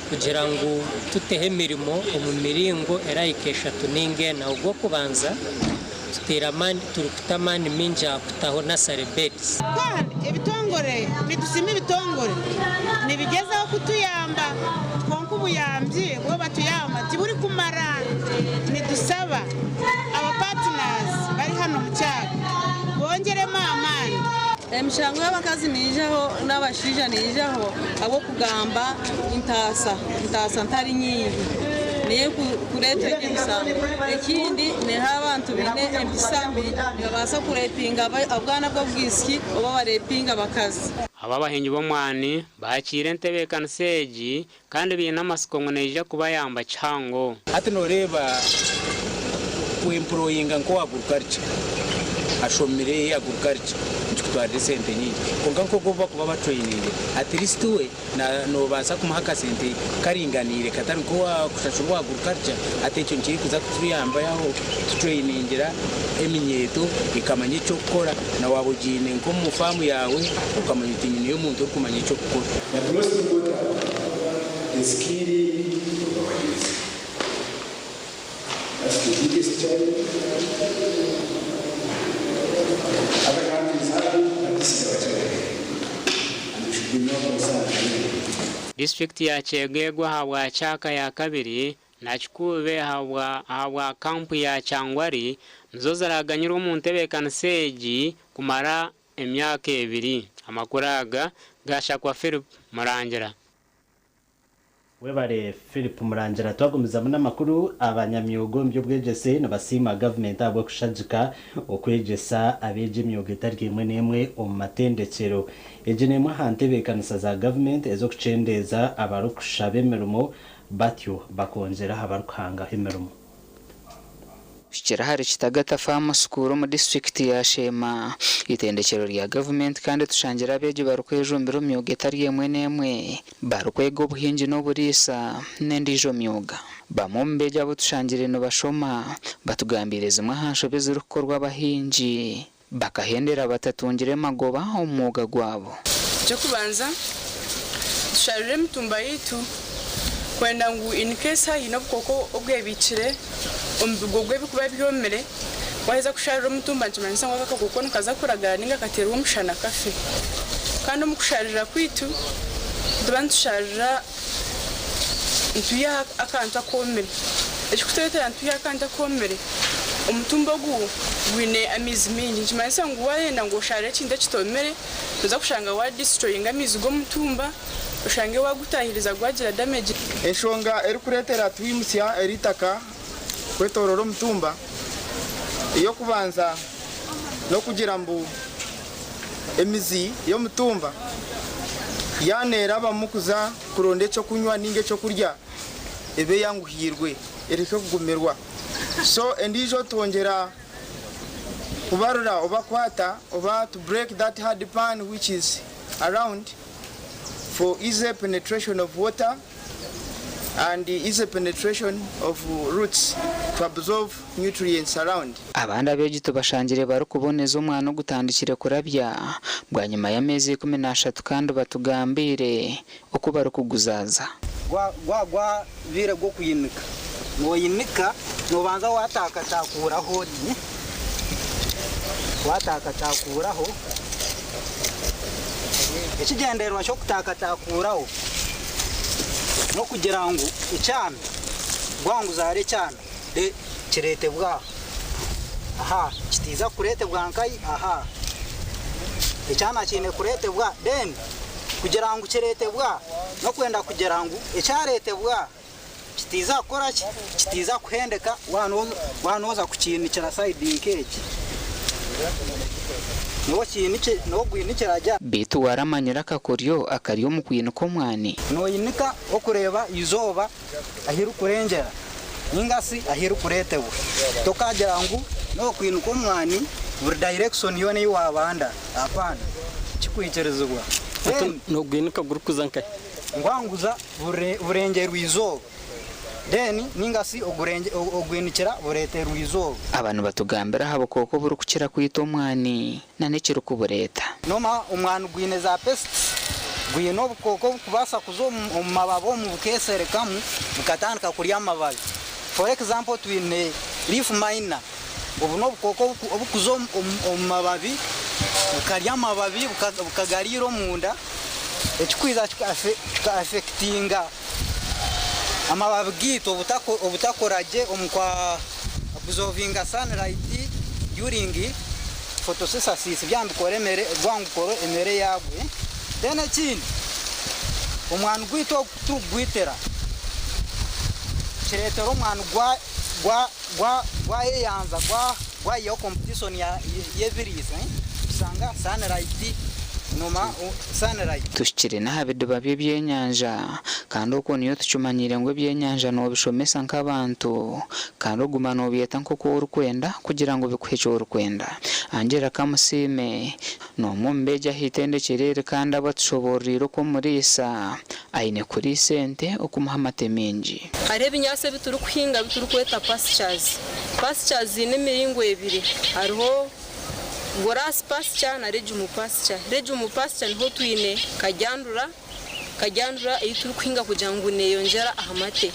kugira ngu tuteho emirimo omu miringo erahika eshatu ninga ena. Ogw'okubanza tuteire amaani, turikuta amaani mingi aha kutaho nursery beds.
Kandi ebitongore, nitusiima ebitongore nibigezaho kutuyamba, konka obuyambi bwo batuyamba tiburi kumara. Nitusaba aba partners bari hano mu cyaga bongeremo amaani.
Emishango y'abakazi niijaho n'abashaija niijaho ahabw'okugamba ntaasa ntaasa ntari nyingi. Niyo erikureeta egi emisango. Ekindi neha abantu baine empisa mbi nibabaasa kurepinga obwana bw'obwishiki oba barepinge abakazi.
Aba abahingi b'omwani baakiire entebeekanisa egi kandi baine amatsiko ngu neija kubayamba kihango.
Hati noreeba ku employinga nk'owa agriculture ashomire agriculture nikikutwarira esente nyingi kwonka nk'ogwo obu bakuba batraininge at least we nobaasa kumuha akasente karinganiire katari nk'owakushashura owa agriculture hati ekyo nikikuza kutuyambaho kututrainingira eminyeeto ekamanya eky'okukora na waaba ogiine nk'omu faamu yaawe okamanya oti nyineyo omuntu orikumanya eky'okukora.
But most important, the skilling of our youth. That's the biggest challenge. Other countries have it, but this is our challenge. And we should be more concerned.
Disiturikiti ya Kyegegwa ahabwa Kyaka ya kabiri na Kikuube ahabwa kampu ya Kyangwali nizo ziraganyirwe omu ntebeekanisa egi kumara emyaka ebiri. Amakuru aga gashakwa Philip Murangira.
Webare Philip Murangira. Twagumizamu n'amakuru, abanyamyoga omu by'obwegyese nibasiima gavumenti ahabw'okushagika okwegyesa abeegi emyoga etari emwe n'emwe omu matendekyero. Egi n'emwe aha ntebeekanisa za gavumenti ez'okukyendeeza abarikushaba emirimo batyo bakongyera aha barikuhangaho emirimo.
Kuhikira ahari Kitagata Farm School omu disiturikiti ya Sheema, eitendekyero rya gavumenti kandi tushangire abeegi barikwejumbira omu myooga etari emwe n'emwe barikwega obuhingi n'oburiisa n'endiijo myooga. Bamwe omu beegi abu tushangire nibashoma batugambiire zimwe aha nshobe ezirikukorwa abahingi bakahendera batatungire magoba omu mwoga gwabo.
Eky'okubanza, tusharire emitumba yaitu kwenda ngu in case haine obukooko obwebiikire omu bigogo ebirikuba byomire, waheza kusharira omutumba nikimanyisa ngu ako akakooko nikaza kuragara ninga kateerwe omushana kafe. Kandi omu kusharira kwaitu, nituba nitusharira nitwihaho akantu akoomire. Ekirikutureetera nitwihaho akantu akoomire, omutumba ogu gwine amaizi maingi nikimanyisa ngu waayenda ngu osharire ekintu ekitoomire, Noza kushanga wa destroyinga amaizi g'omutumba oshange wagutahiriza gwagira damage.
Enshonga erikureetera twimutsya eri itaka kwetoorora omutumba, ey'okubanza n'okugira mbu emizi y'omutumba yaaneerabamu kuza kuronda eky'okunywa ninga eky'okurya ebe eyanguhiirwe ereke kugumirwa. So endiijo twongyera kubarura oba kwata oba to break that hard pan which is around for easy penetration of water and easy penetration of roots to absorb nutrients around.
Abandi abeegi tubashangire barikuboneza omwana ogutandikire kurabya bwanyima y'ameezi 13 kandi batugambiire oku barikuguzaaza.
Gwa gwabaire gw'okwinika, noyinika nobanza watakatakuuraho watakatakuuraho. Ekigyendererwa ky'okutakatakuuraho n'okugira ngu ekyana gwanguzaara ekyana kireetebwe aha. Aha kitiiza kureetebwa nkahi? Aha. Ekyana kiine kureetebwa then kugira ngu kireetebwa n'okwenda kugira ngu ekyareetebwa kitiiza kukora ki? Kitiiza kuhendeka waaba nooza kukiinikira sayidi nk'egi. Niho ogwinikira gye.
Beitu waramanyire akakoryo akari omu kwinika omwani?
Noyinika okureeba eizooba ahu rikurengyera ninga shi ahu rikureetebwa. Tokagira ngu n'okwinika omwani buri direction yoona ei waabanda. Hapana. Tikikwikirizibwa.
Hati nogwinika gurikuza nkahi?
Ngwanguza burengyerwa izooba. Then ninga shi ogwinikira bureeterwa izooba.
Aba nibatugambira aha bukooko oburikukira kwita omwani na n'ekirikubureeta.
Noma omwani gwine za pests, gwine obukooko obukubaasa kuza omu mababi omu bukeserekamu bukatandika kurya amababi. For example twine leaf miner, obu n'obukooko obukuza omu mababi bukarya amababi bukagariira omunda ekikwija kika affectinga amababi gaitu obutakora gye omu kwa absorbinga sunlight during photosynthesis byaba nibikora emere bwangu kukora emere yaagwe. Then ekindi omwani gwaitu ogu turikugwitira. Nikireetera omwani gwa gwa gwa gwayeyanza gwa gwayihaho competition ya y'ebiriisa tusanga sunlight noma sunlight.
Tuhikire n'aha bidiba by'ebyenyanja kandi okwo niyo tukimanyiire ngu ebyenyanja noobishomesa nk'abantu kandi oguma noobyeta nk'oku orikwenda kugira ngu bikuhe eki orikwenda. Angella Kamusiime n'omwe omu beegi aha itendekyero eri kandi abatushoboororeire oku omuriisa aine kuriisa ente okumuha amate maingi.
Hariho ebinyaatsi ebi turikuhinga ebi turikweta pastures. Pastures ziine emiringo ebiri, hariho grass pasture na legume pasture. Legume pasture niho twine kagyandura, kagyandura ei turikuhinga kugira ngu neeyongyera aha mate.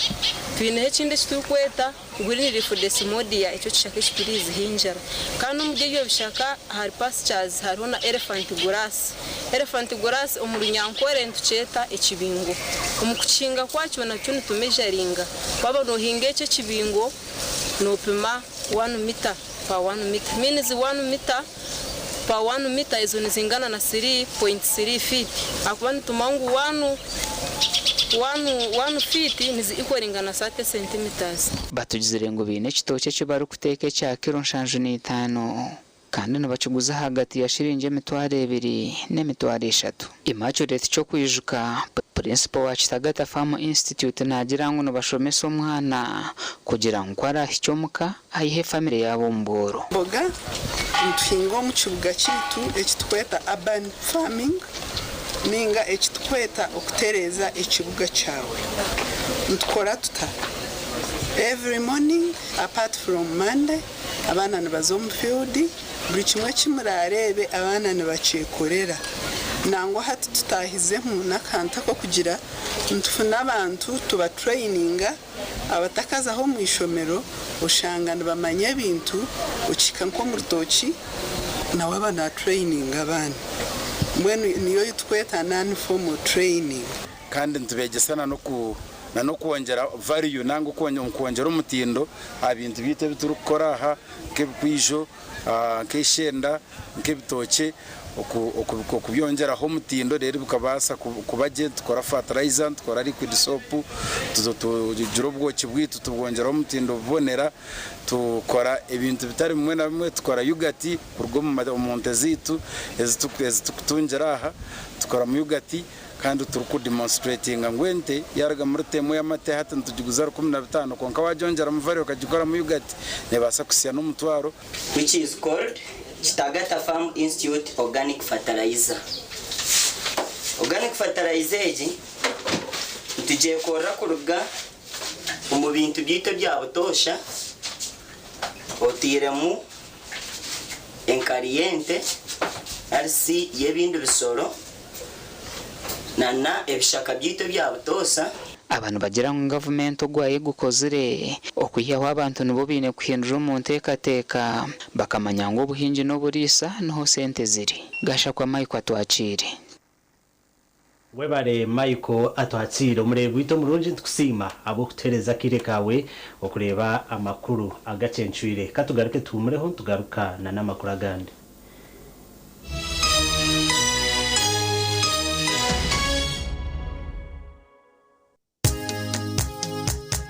Twineho ekindi eki turikweta green leaf desimodia, ekyo kishaka eki turizihingira. Kandi omuri ebyo bishaka ahari pastures hariho na elephant grass. Elephant grass omu Runyankore nitukyeta ekibingo. Omu kukihinga kwakyo nakyo nitumejaringa. Waaba noohinga ekyo ekibingo, noopima one meter per one meter. Means one meter per one meter ezo nizingana na 3.3 feet. Ahakuba nitumanya ngu one, one, one feet nizi equalinga na 30 centimeters.
Batugizire ngu baine ekitookye eki barikuteeka ekya kiro 75 kandi nibakiguza ahagati ya shiringi 2000 n' 3000. Immaculate Kyokwijuka, Purinsipo wa Kitagata Farm Institute naagira ngu nibashomesa omwana kugira ngu ku araahikye omuka ayihe famire yaabo omu bworo.
Emboga nituhinga omu kibuga kyaitu ekitukweta urban farming ninga ekitukweta okutereeza ekibuga kyawe. Nitukora tuta? Every morning apart from Monday abaana nibaza omu field, buri kimwe eki muraareebe abaana nibakyekorera. Nangwa hati tutahizemu n'akantu ak'okugira nitufuna abantu tubatrayininga abatakazaho omu ishomero oshanga nibamanya ebintu okihika nk'omu rutookye nawe aba naatrayininga abaana. Mbwenu niyo ei tukweta non-formal training.
Kandi nitubegyesa na n'okwongyera value nanga okwongyera omutindo aha bintu byaitu ebi turikukora aha nk'ebikwijo, nk'eshenda, nk'ebitookye okubyongyeraho omutindo reero bikabaasa kuba gye. Nitukora fertilizer, nitukora liquid soap, tugira obwoki bwaitu tubwongyeraho omutindo bubonera, tukora ebintu bitari bimwe na bimwe, tukora yoghurt kuruga omu nte zaitu ezi turikutungira aha, tukoramu yoghurt. Kandi turi demonstratinga ngu ente yaruga muri temu y'amate hati nitugiguza 15 kwonka wagyongyeramu value okagikoramu yoghurt nebaasa kuhitsya n'omutwaro.
Which is called Kitagata Farm Institute Organic Fertilizer. Organic fertilizer egi nitugyekorera kuruga omu bintu byaitu ebya butoosha oteiremu enkari y'ente nari shi y'ebindi bisoro nana ebishaka byaitu ebya butoosa.
Aba nibagira ngu gavumenti ogwayo egukozire okwihaho abantu nibo baine kuhindura omu nteekateeka bakamanya ngu obuhingi n'oburiisa niho sente ziri. Gashakwa Michael Atwakiire.
Webare Michael Atwakiire. Omureebi waitu omurungi nitukusiima ahabw'okutuheereza akaire kaawe okureeba amakuru agacencwire. Katugaruke tuhumureho nitugaruka na n'amakuru agandi.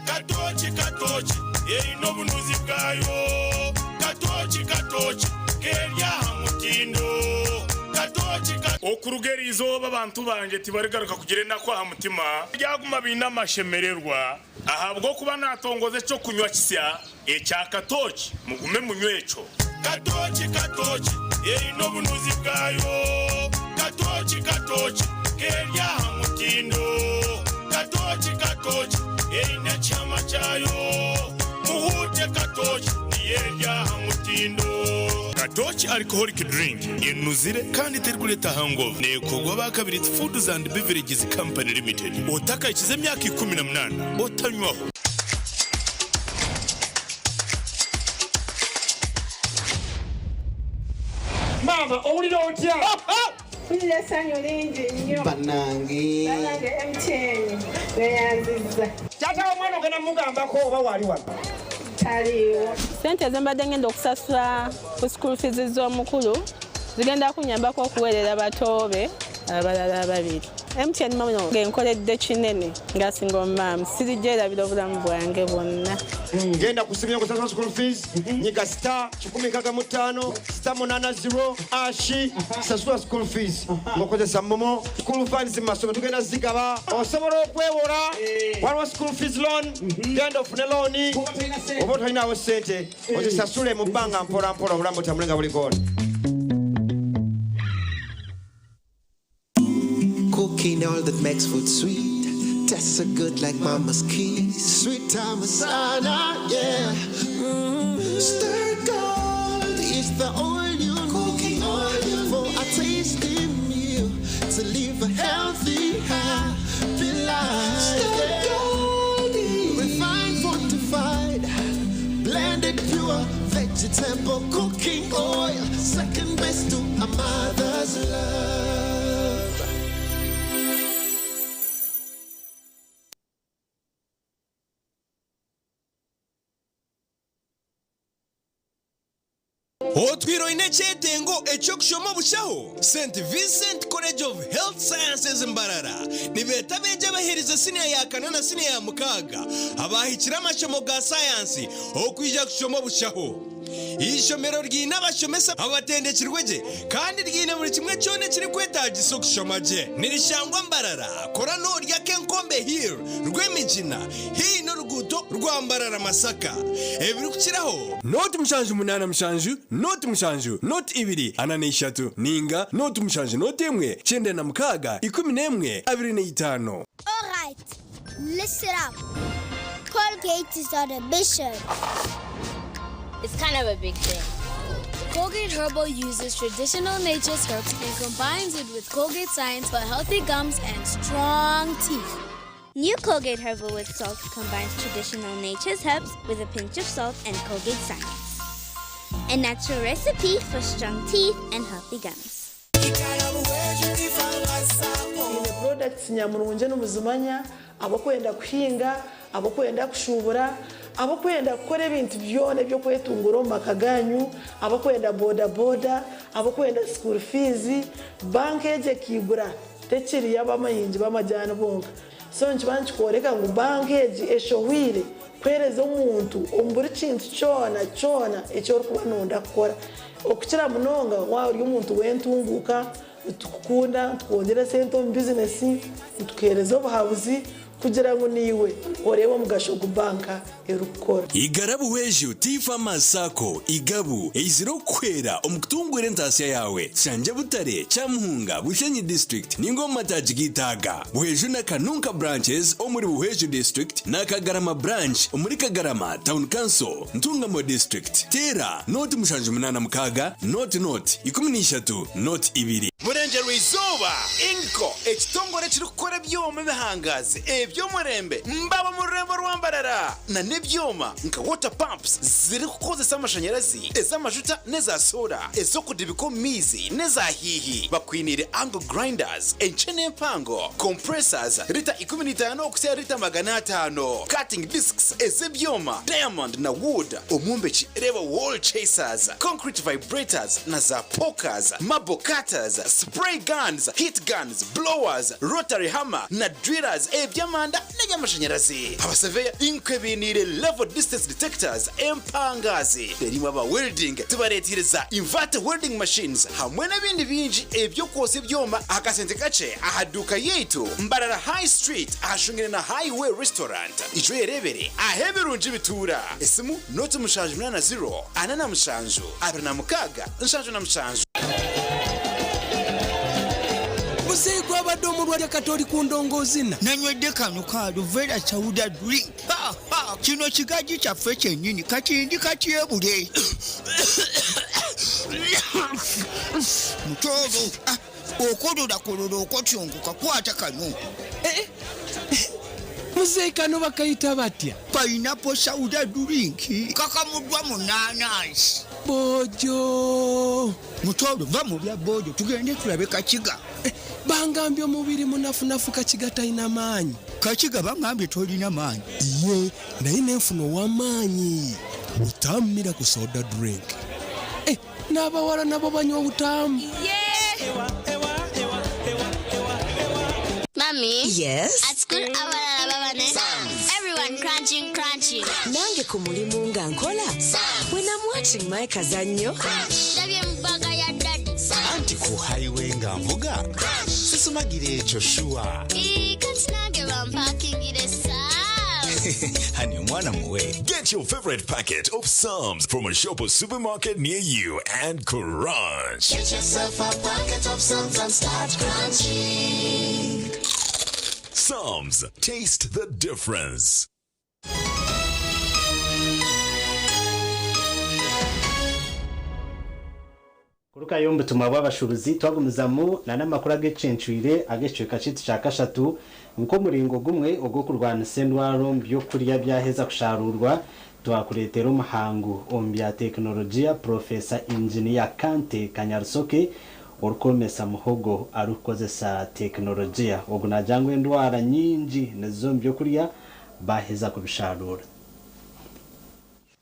Katooki katooki eine obunuzi bwayo Katooki katooki keri aha mutindo Katooki ka. Okuruga eri izooba abantu bangye tibarigaruka kugira enaku aha mutima, baryaguma baine amashemererwa, ahabw'okuba naatongoza eky'okunywa kisya ekya katooki, mugume munywe ekyo. Katooki katooki eine obunuzi bwayo Katooki katooki keri aha mutindo Katooki katooki eine ekihama kyayo Muhuute katooki niyo eri aha mutindo. Katooki Alcoholic Drink enuzire kandi terikureeta hangover neekorwa aba Kabiriiti Foods and Beverages Company Limited. Otakahikize emyaka 18 otanywaho.
Maama owulira otya?
Mpulira essanyu lingi nnyo.
Bannange.
Bannange MTN neyanzizza.
Taata w'omwana ogenda mugambako oba waali wano?
Taliiwo.
Ssente ze mbadde ngenda okusasula ku school fees z'omukulu zigenda kunnyambako okuweerera bato be abalala ababiri.
MTN MoMo enkoledde kinene nga single mum, sirigyerabira obulamu bwange bwonna.
Genda ku simu yokusasula school fees, nyiga star 165 star 80 hash, sasula school fees ng'okozesa MoMo. School funds mu masomero tugenda zigaba, osobola okwewola, waliwo school fees loan, genda ofune loan oba tolinawo ssente ozisasule mu bbanga mpola mpola, obulamu butambule nga buli goona.
Cooking all that makes food sweet. Tastes so good like mama's kiss. Sweet Tamasana, yeah. Stir gold is the oil you cooking oil for a tasty meal to live a healthy, happy life. Stir gold, refined, fortified, blended pure vegetable cooking oil. Second best to a mother's love.
Otwire oine ekyetengo eky'okushoma obushaho? St. Vincent College of Health Sciences Mbarara nibeeta abeegi abaherize siniya ya kana na siniya ya mukaaga abaahikire amashomo ga sayansi okwija kushoma obushaho. Eishomero riine abashomesa abatendekirwe gye kandi riine buri kimwe kyona ekirikwetaagisa okushoma gye. Nirishangwa Mbarara, kora noorya Kenkombe Hill, Rwemigina, haihi n'oruguuto rwa Mbarara Masaka. Ebirikukiraho. Nooti 7 8 7 nooti 7 nooti 2 43 ninga nooti 7 nooti 1 96 11 25.
Alright, listen up. Colgate is on a mission.
It's kind of a big thing. Colgate Herbal uses traditional nature's herbs and combines it with Colgate science for healthy gums and strong teeth.
New Colgate Herbal with Salt combines traditional nature's herbs with a pinch of salt and Colgate science. A natural recipe for strong teeth and healthy gums.
Twine products nyamurungi nimuzimanya, abokwenda kuhinga, abokwenda kushubura, abokwenda kukora ebintu byona ebyokwetungura omu maka ganyu, abokwenda boda boda, abokwenda school fees. Banka egi ekiigura tekiri y'abamahingi b'amajani bonka. So nikiba nikikworeka ngu banka egi eshohwire kuheereza omuntu omu buri kintu kyona kyona eki orikuba noyenda kukora. Okukira munonga waaba ori omuntu w'entunguuka, nitukukunda, nitukwongyera esente omu bizinesi, nitukuheereza obuhabuzi kugira ngu naiwe oreebe omugasho ogu banka erikukora.
Igara Buhweju Tea Farmers Sacco, Igabu, eizire okukuhwera omu kutunguura entaasya yaawe. Tushangye Butare, Kyamuhunga, Bushenyi District ninga omu mataagi g'eitaaga. Buhweju na Kanunka Branches omuri Buhweju District na Kagarama Branch omuri Kagarama Town Council, Ntungamo District. Teera nooti 786 nooti nooti 13 nooti 2.
Burengyerwa izooba, Ingco, ekitongore ekirikukora ebyoma ebihangazi eby'omurembe mbaba omu rurembo rwa Mbarara na n'ebyoma nka water pumps zirikukozesa amashanyarazi, ez'amajuta n'eza soora, ez'okudibika omu maizi n'eza hiihi. Bakwiniire angle grinders enkye n'empango, compressors rita 15 okuhitsya rita 500, cutting discs ez'ebyoma, diamond na wood. Omwombeki reeba wall chasers, concrete vibrators na za pokers, marble cutters, spray guns, heat guns, blowers, rotary hammer na drillers eby'amanda n'eby'amashanyarazi. Abaseveya inkwe bainiire level distance detectors empangazi. Reero imwe aba welding tubareeteire za inverter welding machines hamwe n'ebindi bingi eby'okwotsya ebyoma aha kasente kakye aha duuka yaitu Mbarara High Street ahashungaine na Highway Restaurant. Ija oyereebere ahu ebirungi bituura. Esimu nooti 78 0 47 26 77.
Muzeeyi gwabadde omulwadde kati oli ku ndongoozina.
Nanywedde kano ka Aluvera Sauda drink. Ha, ha, kino kigaji kyaffe kyennyini kati ndi katyebule. Mutooro, ah, okololakololo okotyongoka kwata kano.
Muzeeyi kano bakayita batya?
Pineapple Sauda drink kakamuddwa mu naanansi.
Bojo.
Mutooro, va mu bya bojo tugende tulabe Kakiga.
Bangambye omubiri munafunafu Kakiga talina maanyi.
Kakiga bangambye tolina maanyi.
Iye, naye nenfuna ow'amaanyi. Butamu Miracle Soda Drink. N'abawala nabo banywa obutamu.
Mommy.
Yes?
At school, abalala babane. Everyone crunching, crunching.
Nange ku mulimu nga nkola. When I'm watching my kazannyo.
Ndabye mu bbaga ya daddy.
Anti ku highway nga nvuga sisumagira ekyo sure.
Ii, kati nange bampakingire Sam's.
Hani omwana muwe.
Get your favorite packet of Psalms from a shop or supermarket near you and crunch.
Get yourself a packet of Psalms and start crunching.
Psalms, taste the difference.
Kurukayo omubutumwa bw'abashuubuzi twagumizamu n'amakuru ag'ekyencwire ag'ekicweka kyaitu kya kashatu nk'omuringo gumwe ogw'okurwanisa endwara omu byokurya byaheza kusharuurwa twakureetera omuhangu omu bya tekinologiya Profesa Inginiya Kante Kanyarusoke orikwomesa muhogo arikukozesa tekinologiya. Ogu naagira ngu endwara nyingi niziza omu byokurya baaheza kubisharuura.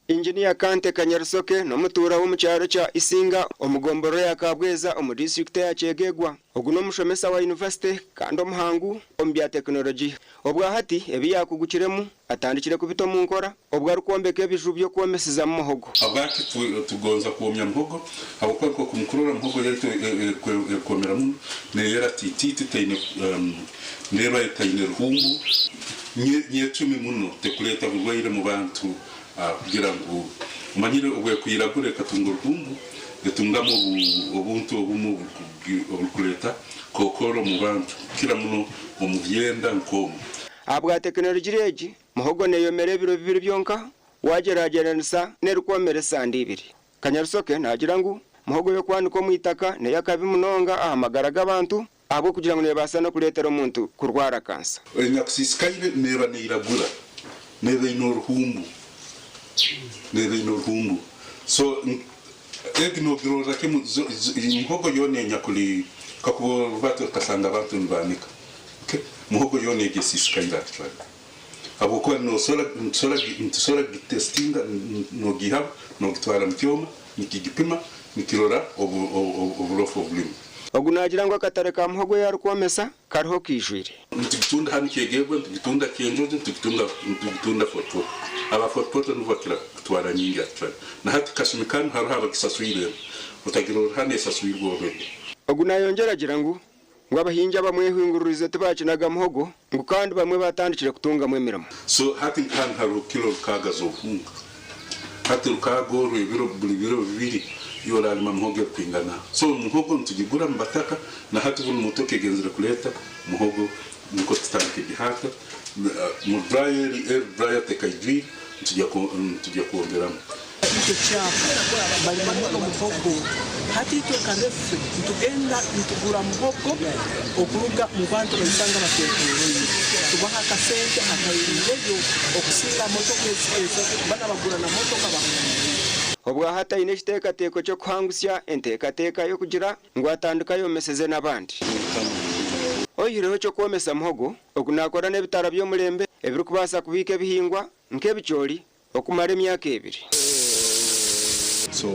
Injiniya Kante Kanyarusoke n'omutuura w'omu kyaro kya Isinga omu gombolola ya Kabweza omu disitulikiti ya Kyegegwa. Ogu n'omushomesa wa yunivasite kandi omuhangu omu bya tekinologiya. Obwa hati ebi yaakugukiremu atandikire kubita omu nkora obwo arikwombeka ebiju by'okwomesezamu muhogo.
Habwaki tugonza kwomya muhogo? Habwokuba nk'oku mukurora muhogo yaitu ekwomera muno, neyera tititi, teine neeba etaine ruhumbu, nyecumi muno, tekuleta burwaire mu bantu. Kugira ngu omanyire obwekwiragura ekatunga oruhumbu, etungamu obuntu obumu oburukuleta kokoro mu bantu, kukira muno omu byenda nk'omu.
Ahabwa tekinologiya egi, muhogo neyomera ebiro bibiri byonka wagyeragyeranisa n'erikwomera esande ibiri. Kanyarusoke naagira ngu muhogo y'okwanika omu itaka n'ey'akabi munonga aha magara g'abantu ahabw'okugira ngu neebaasa n'okureetera omuntu kurwara kansa.
Enyakusisikaire neeba neiragura, neeba eine oruhumbu. Neeba eine oruhumbu. So egi nogirorra kimu, muhogo yoona enyakuri kakuba orubata okasanga abantu nibaanika. Okay? Muhogo yoona egi esisikaire actually. Habwokuba nosobora nitusobora nitusobora kugitestinga, nogiihaho nogitwara mu kyoma nikigipima nikirora oburofu obulimu.
Ogu naagira ngu akatare ka muhogo ei arikwomesa kariho kaijwire.
Nitugitunda hanu Kyegegwa, nitugitunda Kyenjojo, nitugitunda Fort Portal. Aba Fort Portal nibo bakira kutwara nyingi actually. Na hati kasumi kanu hariho abagisaswire eno. Otagira ori hanu esaswirwe already.
Ogu nayongyera agira ngu ngu abahingi abamwehinguririize tibakinaga muhogo ngu kandi bamwe batandikire kutungamu emirimo.
So hati nka hanu hariho kilo rukaaga z'obuhunga. Hati rukaaga orwo ebiro buri biro bibiri iwe orarima muhogo erikwingana aho. So muhogo nitugigura mu bataka na hati bunu motoka egenzire kureeta muhogo nikwo tutandike gihaata. Mu dryer eri dryer tekaijwire nitujya kwongeramu.
Ekyo kyapa barima muno muhogo. Hati itwe nka REFRI nitugenda nitugura muhogo okuruga mu bantu baisanga batwetoroire. Tubaha akasente akairiireyo okusinga motoka ezi bana bagura na motoka bahuumwire.
Obwahati aine ekiteekateeko ky'okuhangusya enteekateeka y'okugira ngu atandike ayomeseze n'abandi. Oihireho eky'okwomesa muhogo, ogu naakora n'ebitara by'omurembe ebirikubaasa kubiika ebihingwa nk'ebicoori okumara emyaka ebiri.
So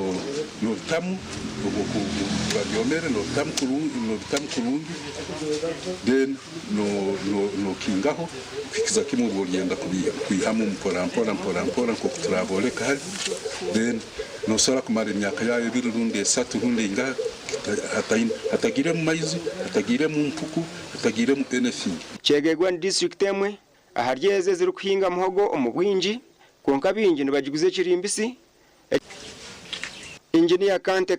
nobitamu obwo kuba byomere nobitamu kurungi nobitamu kurungi then nokingaho kuhikiza kimwe obu oryenda kwihamu mpora mpora mpora mpora nkoku turaboreka hari then nosobora kumara emyaka yayo ebiri rundi esatu rundi eingaha hatagiiremu maizi hatagiiremu mpuku hatagiiremu anything.
Kyegegwa ni disiturikiti emwe ahari ezo ezirikuhinga muhogo omu bwingi kwonka baingi nibagiguza ekiri mbisi. Inginiya Kante.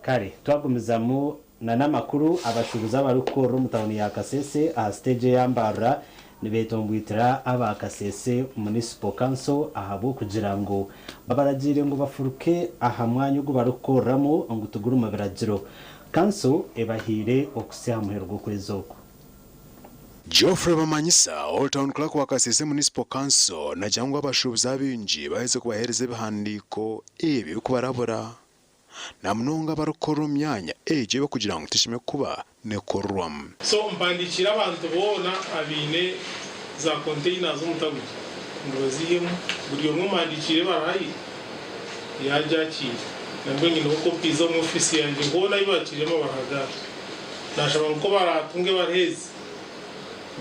Kare twagumizamu na n'amakuru, abashuubuzi abarikukorera omu tauni ya Kasese aha siteegi eya Mbarara nibetombwitira aba Kasese Municipal Council ahabw'okugira ngu babaragiire ngu bafuruke aha mwanya ogu barikukoreramu ngu tigurimu biragiro. Kanso ebahaire okuhitsya aha muheru gw'okwezi oku.
Geoffrey Bamanyisa, Old Town Clerk wa Kasese Municipal Council nagira ngu abashuubuzi abaingi baherize kubaheereza ebihandiiko ebi ebirikubarabura na munonga abarikukorera omu myanya egi ei barikugira ngu teshemereire kuba nekorerwamu.
So mpandikiire abantu boona abaine za containers omu tawuni ngu bazihemu, buri omwe mpandikiire ebaruha ye yaagyakiira. Nabwo nyineho copies omu ofiisi yangye hoona ahu baakiirire amabaruha gaabo. Naashaba ngu ku baraatunge ebaruha ezi.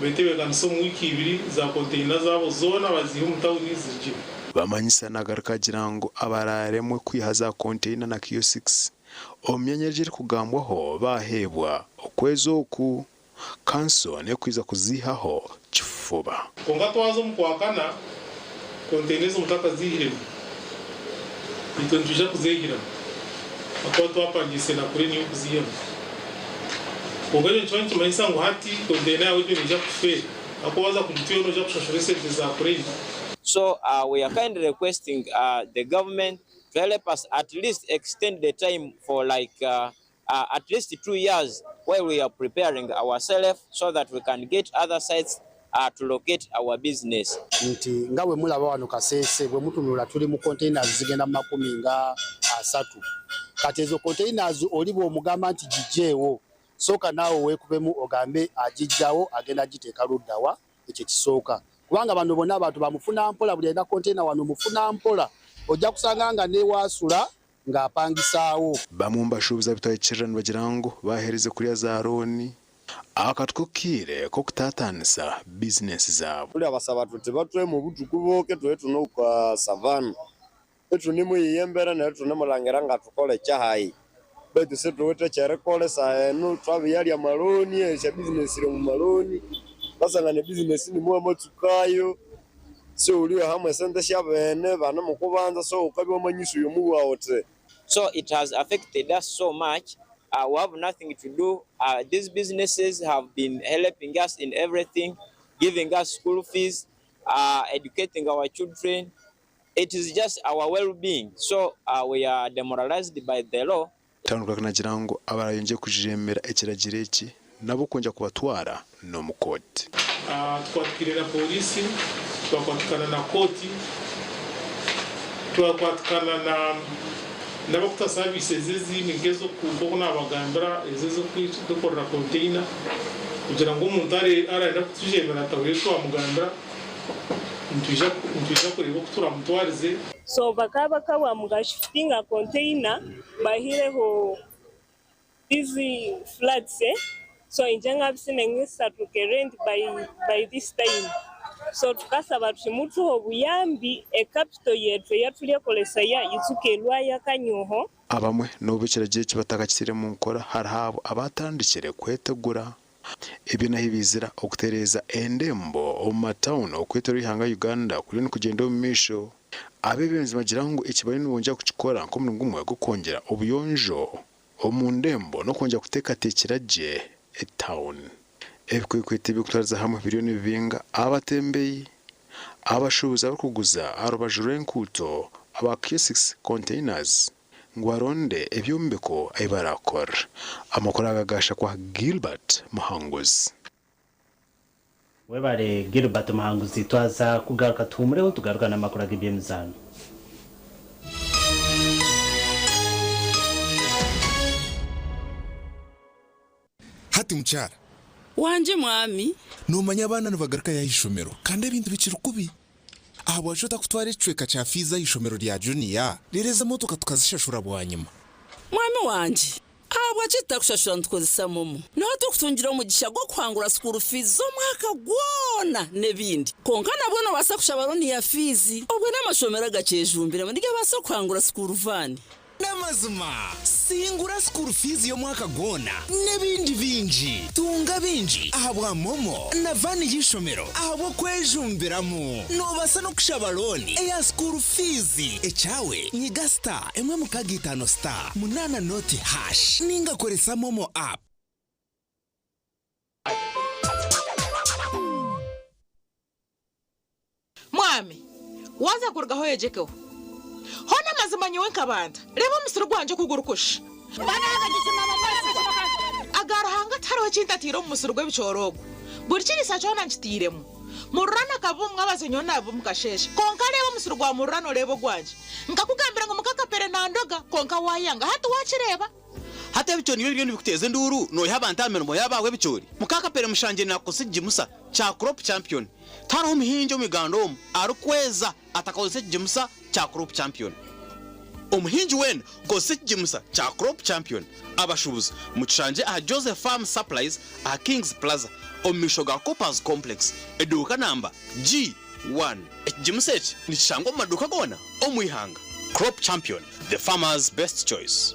Betebeekanise omu wiiki ibiri za konteyina zaabo zoona baziihe omu tawuni zirugyeho.
Bamanyisa nagaruka agira ngu abaraaremwe kwiha za konteina na kiosks omu myanya egi erikugambwaho baaheebwa okwezi oku, kanso n'ekwija kuziihaho kifuba.
Kwonka twaza omu Kwakana, konteyina ezo mutakaziihiremu, itwe nitwija kuzeehiramu ahakuba twapangiise na kureeni y'okuziihamu. Kwonka ekyo nikiba nikimanyisa ngu hati konteyina yaawe egyo neija kufeera ahakuba waaza kugitwara noija kushashura esente za kureeni.
So we are kindly requesting the government to help us at least extend the time for like at least 2 years while we are preparing ourselves so that we can get other sites to locate our business.
Nti nga bwe mulaba wano Kasese bwe mutunula tuli mu containers zigenda mu makumi nga asatu. Kati ezo containers oli bw'omugamba nti giggyeewo, sooka naawe weekubemu ogambe agiggyawo agenda giteeka ludda wa? Ekyo ekisooka. Kubanga bano bonna abantu ba mufunampola, buli alina container wano mufunampola, ojja kusanga nga n'ewaasula ng'apangisaawo.
Bamwe omu bashuubuzi abitwahikirira nibagira ngu baaherize kurya za looni akatwe kaire k'okutaataanisa bizinensi zaabo.
Tulyabasaba tuti batweme obuthuku buke thube thune okwa savana ithunimuyiya embera neryo ithunemulangira ngathukola ekyahayi betu sithuwithe ekyerikolha esaha enu thwabiyalya amaloni esya bizinesi siri omu maloni wasangana ebizinesi nimuwamatsukayo siwuliwihamu esente syabene banemukubanza so wukabya wamanyisuya omuwawu wuthi.
So it has affected us so much. We have nothing to do. These businesses have been helping us in everything, giving us school fees, educating our children. It is just our well-being. So we are demoralized by the law.
Tano nagira ngu abarayongye kujemera ekiragiro eki nabo kwongera kubatwara n'omu kooti.
Tukwatikire na polisi, twakwatikana na kooti, twakwatikana na n'abakuta services ezindi nk'ezoku nabagambira ezo ez'okukorera container kugira ngu omuntu arenda kutujemera atahurire twamugambira nitwija kureeba oku turamutwarize.
So bakaba bakabwa shiftinga container bahireho these floods, eh? So inje ngabisine ngisatuke rent by this time, so tukasaba tuti obuyambi ecapital yetu eyatulyakolesaya itsuke elwaya kanyoho.
Abamwe n'obu ekiragiro eki batakakitire mu nkora, hariho abo abatandikire kwetegura. Ebyo naho bizira okutereeza endembo omu matawuni okwetooroora eihanga Uganda kuriyo nikugenda omu maisho. Abeebembezi nibagira ngu eki bariyo nibongyera kukikora nk'omurimo gumwe gw'okwongyera obuyonjo omu ndembo n'okwongyera kuteekateekyera gye etawuni. Ebikwekweto ebirikutwariza hamwe biriyo nibibinga abatembeyi, abashuubuzi abarikuguza aha rubaju rw'enkuuto, aba kiosks containers ngu baronde ebyombeko ahi barakora. Amakuru aga gashakwa Gilbert Muhanguzi.
Webale Gilbert Muhanguzi. Twaza kugaruka tuhumureho, tugaruka n'amakuru ag'ebyemizaano.
Hati mukyara.
Wangye mwami.
Noomanya abaana nibagarukayo aha ishomero kandi ebintu bikiri kubi. Ahabwaki otakutwara ekicweka kya fiizi aha ishomero rya juniya, reero ezi emotoka tukazishashura bwanyima?
Mwami wangye, ahabwaki tutakushashura nitukozesa MoMo? Niho turikutungira omugisha gw'okuhangura school fees z'omwaka gwona n'ebindi. Kwonka nabwo noobaasa kushaba looni ya fiizi. Obwe n'amashomero agakyejumbiremu nigabaasa kuhangura school van.
N'amazima, singura school fees y'omwaka gwona n'ebindi bingi. Tunga bingi ahabwa MoMo na van y'ishomero ahabw'okwejumbiramu. Noobaasa n'okushaba looni eya school fees. Ekyawe nyiga star 165 star 8 noti hash ninga koresa MoMo app.
Mwami, waaza kurugaho oyegyekeho. Hoona amazima nyowe nkabanda, reeba omusiri gwangye oku gurikusha. Aga Ruhanga tihariho eki ntataire omu musiri gw'ebicoori ogu. Buri kiriisa kyona nkitairemu. Mururana akaba omu mwabazyo nyowe naaba omu kasheeshe. Kwonka reeba omusiri gwa Mururana oreebe ogwangye. Nkakugambira ngu muka Kapere nandoga, kwonka waayanga. Hati waakireeba?
Hati ebicoori nibyo biriyo nibikuteeza enduuru noiha abantu aha mirimo yaabo ahabw'ebicoori? Muka Kapere mushangye nakukozesa ekigimusa kya Crop Champion. Tihariho muhingi omu Uganda omu arikweza atakakozesa ekigimusa kya Crop Champion. Omuhingi weena kozesa ekigimusa kya Crop Champion. Abashuubuzi mukishangye aha Joseph Farm Supplies aha Kings Plaza omu maisho ga Coopers Complex, eduuka namba G1. Ekigimusa eki nikishangwa omu maduuka goona omu ihanga. Crop Champion, the farmer's best choice.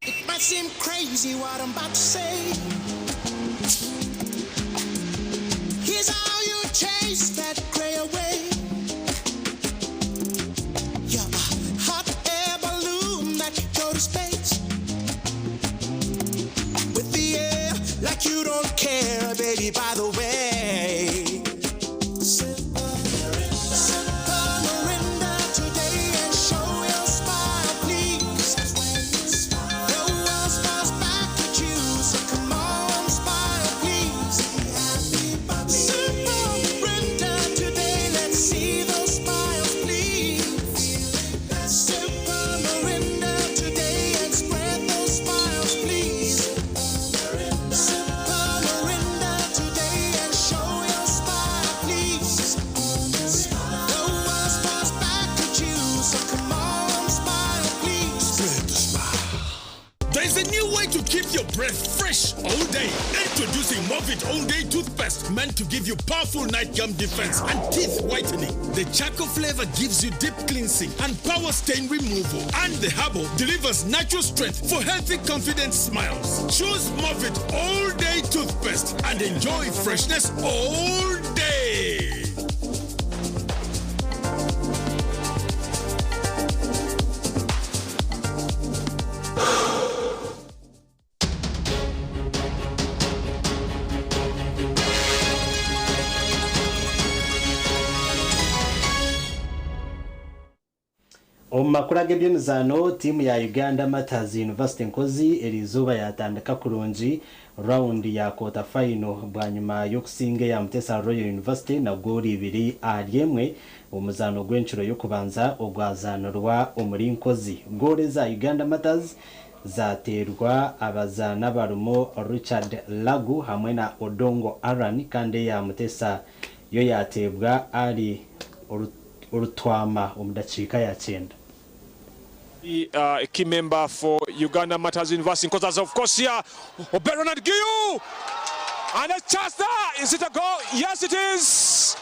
It might seem crazy what I'm about to say. Here's how you chase that gray away. You're a hot air balloon that could go to space. With the air like you don't care, baby, by the way. Sip a Mirinda today and show your smile, please. The world smiles back at you, so come on, smile, please. Sip a Mirinda today, let's see those smiles, please. Sip a Mirinda today and spread those smiles, please. Sip a Mirinda today and show your smile, please. The world smiles back at you, so come on, smile, please.
Spread the smile.
There's a new way to keep your breath fresh all day. Introducing Movit All Day Toothpaste, meant to give you powerful night gum defense and teeth whitening. The charcoal flavor gives you deep cleansing and power stain removal. And the herbal delivers natural strength for healthy, confident smiles. Choose Movit All Day Toothpaste and enjoy freshness all day.
Omu makuru ag'eby'emizaano, tiimu ya Uganda Martyrs University Nkozi eriizooba yatandika kurungi rawundi ya kota fayino bwanyima y'okusinga eya Mutesa Royal University na goolo ibiri ahari emwe omu muzaano gw'encuro y'okubanza ogwazaanirwa omuri Nkozi. Goolo eza Uganda Martyrs zateerwa abazaani abarimu Richard Lagu hamwe na Odongo Aaron kandi eya Mutesa yo yateebwa Ali Orutwama omu dakiika ya kyenda.
The key member for Uganda Martyrs University Nkozi, of course, here, Obed Ronald Giu! And a chance there! Is it a goal? Yes, it is!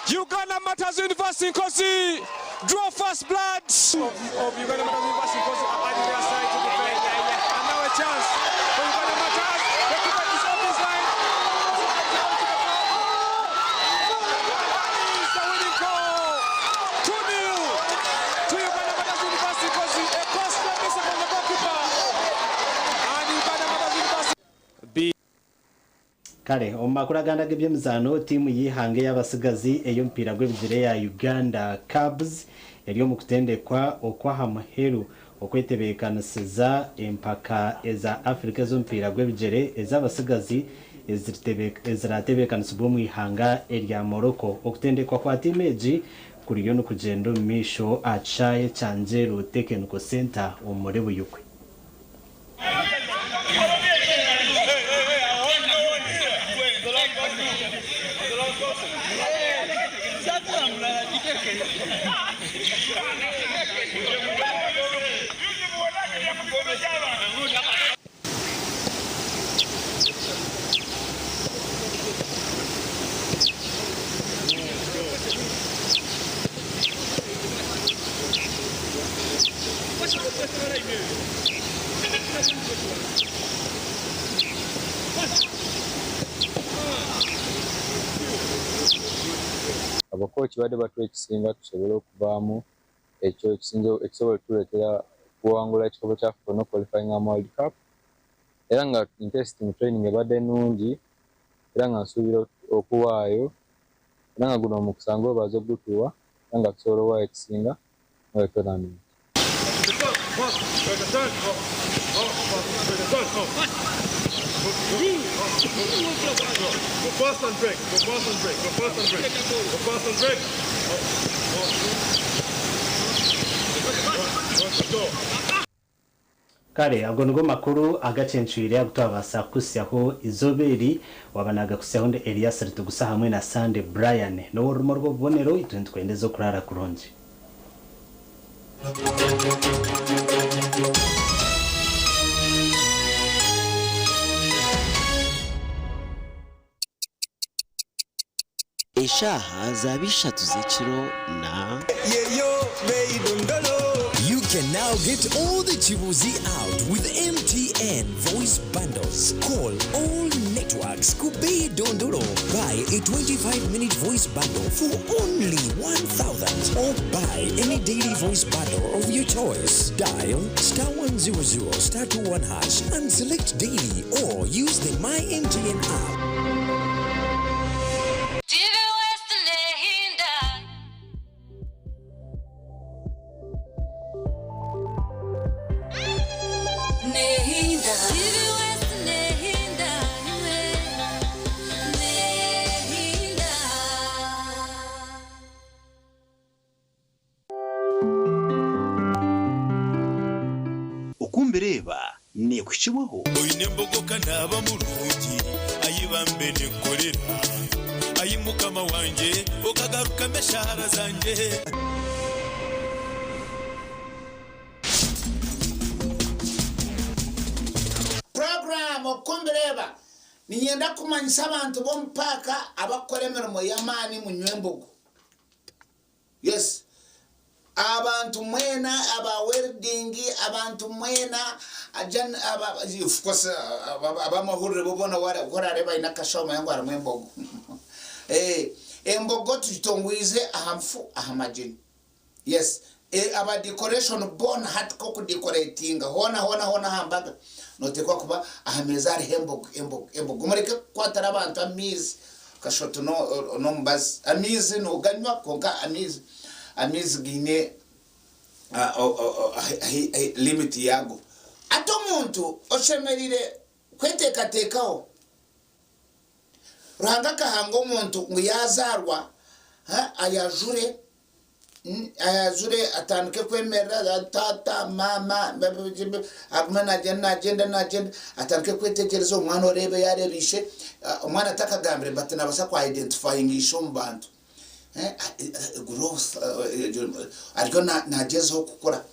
Uganda Martyrs University Nkozi draw first blood! Of Uganda Martyrs University Nkozi are adding their side to defend. And now a chance for Uganda Martyrs. The keeper is off his line. That is the winning goal! 2-0 to Uganda Martyrs University Nkozi. A costly miss from the goalkeeper. And Uganda Martyrs University. Be
Kare omu makuru agandi ag'eby'emizaano, tiimu y'eihanga ey'abatsigazi ey'omupiira gw'ebigyere eya Uganda Cubs eri omu kutendekwa okw'aha muheru okwetebeekanisiza empaka eza Africa ez'omupiira gw'ebigyere ez'abatsigazi eziratebeekanisibwa omu ihanga erya Morocco. Okutendekwa kwa tiimu egi kuriyo nikugyenda omu maisho aha kishaayi ekya Njeru Technical Centre omuri Buyukwe.
Abakooki babadde batuwa ekisinga tusobole okuvaamu ekyo ekisobola otuleetera okuwangula ekikopo kya Africa n'okuqualifyinga mu World Cup era nga intensity mu training ebadde nnungi era nga nsuubira okuwaayo era nga guno omukisa ngwebaza ogutuwa era nga tusobola owaayo ekisinga mu tournament.
Kare ago nigo makuru agacencwire agu twabaasa kukuhitsyaho eizooba eri. Waaba naagakuhitsyaho ndi Elias Ritugusa hamwe na Sunday Brian. N'ow'orurimi orw'obubonero, itwe nitukwendeza okuraara kurungi.
Eshaaha zaaba ishatu z'ekiro na.
You can now get all the Chibuzi out with MTN voice bundles. Call all networks Kubei Dondolo. Buy a 25 minute voice bundle for only 1000 or buy any daily voice bundle of your choice. Dial star 100 star 21 hash and select daily or use the My MTN app.
TV West Nehinda. Nehinda. TV West Nehinda. Nimwe. Nehinda.
Okumbireeba neekuhikibwaho.
Oine embogo ka naaba murungi, ai bambe ninkorera, Ai Mukama wangye, okagarukamu eshaara zangye.
Puroguraamu Oku Mbireeba, Niinyenda kumanyisa abantu b'omu paaka abakukora emirimo y'amaani munywe embogo. Yes. Abantu mwena aba welding, abantu mwena of course ab'amahurire bo boona ku orareeba aine akashaho omanye ngu harimu embogo. Embogo tugitongwize aha nfu aha magyenyi. Yes. Aba decoration boona hati k'okudecoratinga hoona hoona hoona aha mbaga noteekwa kuba aha meeza hariho embogo embogo embogo. Mureke kukwatira abantu amaizi kashoto n'omubazi. Amaizi noganywa kwonka amaizi amaizi gaine limit yaago. Hati omuntu oshemereire kweteekateekaho. Ruhanga akahanga omuntu ngu yaazaarwa ayajure ayajure atandike kwemerera taata maama agume nagyenda nagyenda nagyenda atandike kwetegyereza omwana oreebe yareeba ishe omwana atakagambire but nabaasa ku identifyinga ishe omu bantu growth ariyo nagyezaho kukura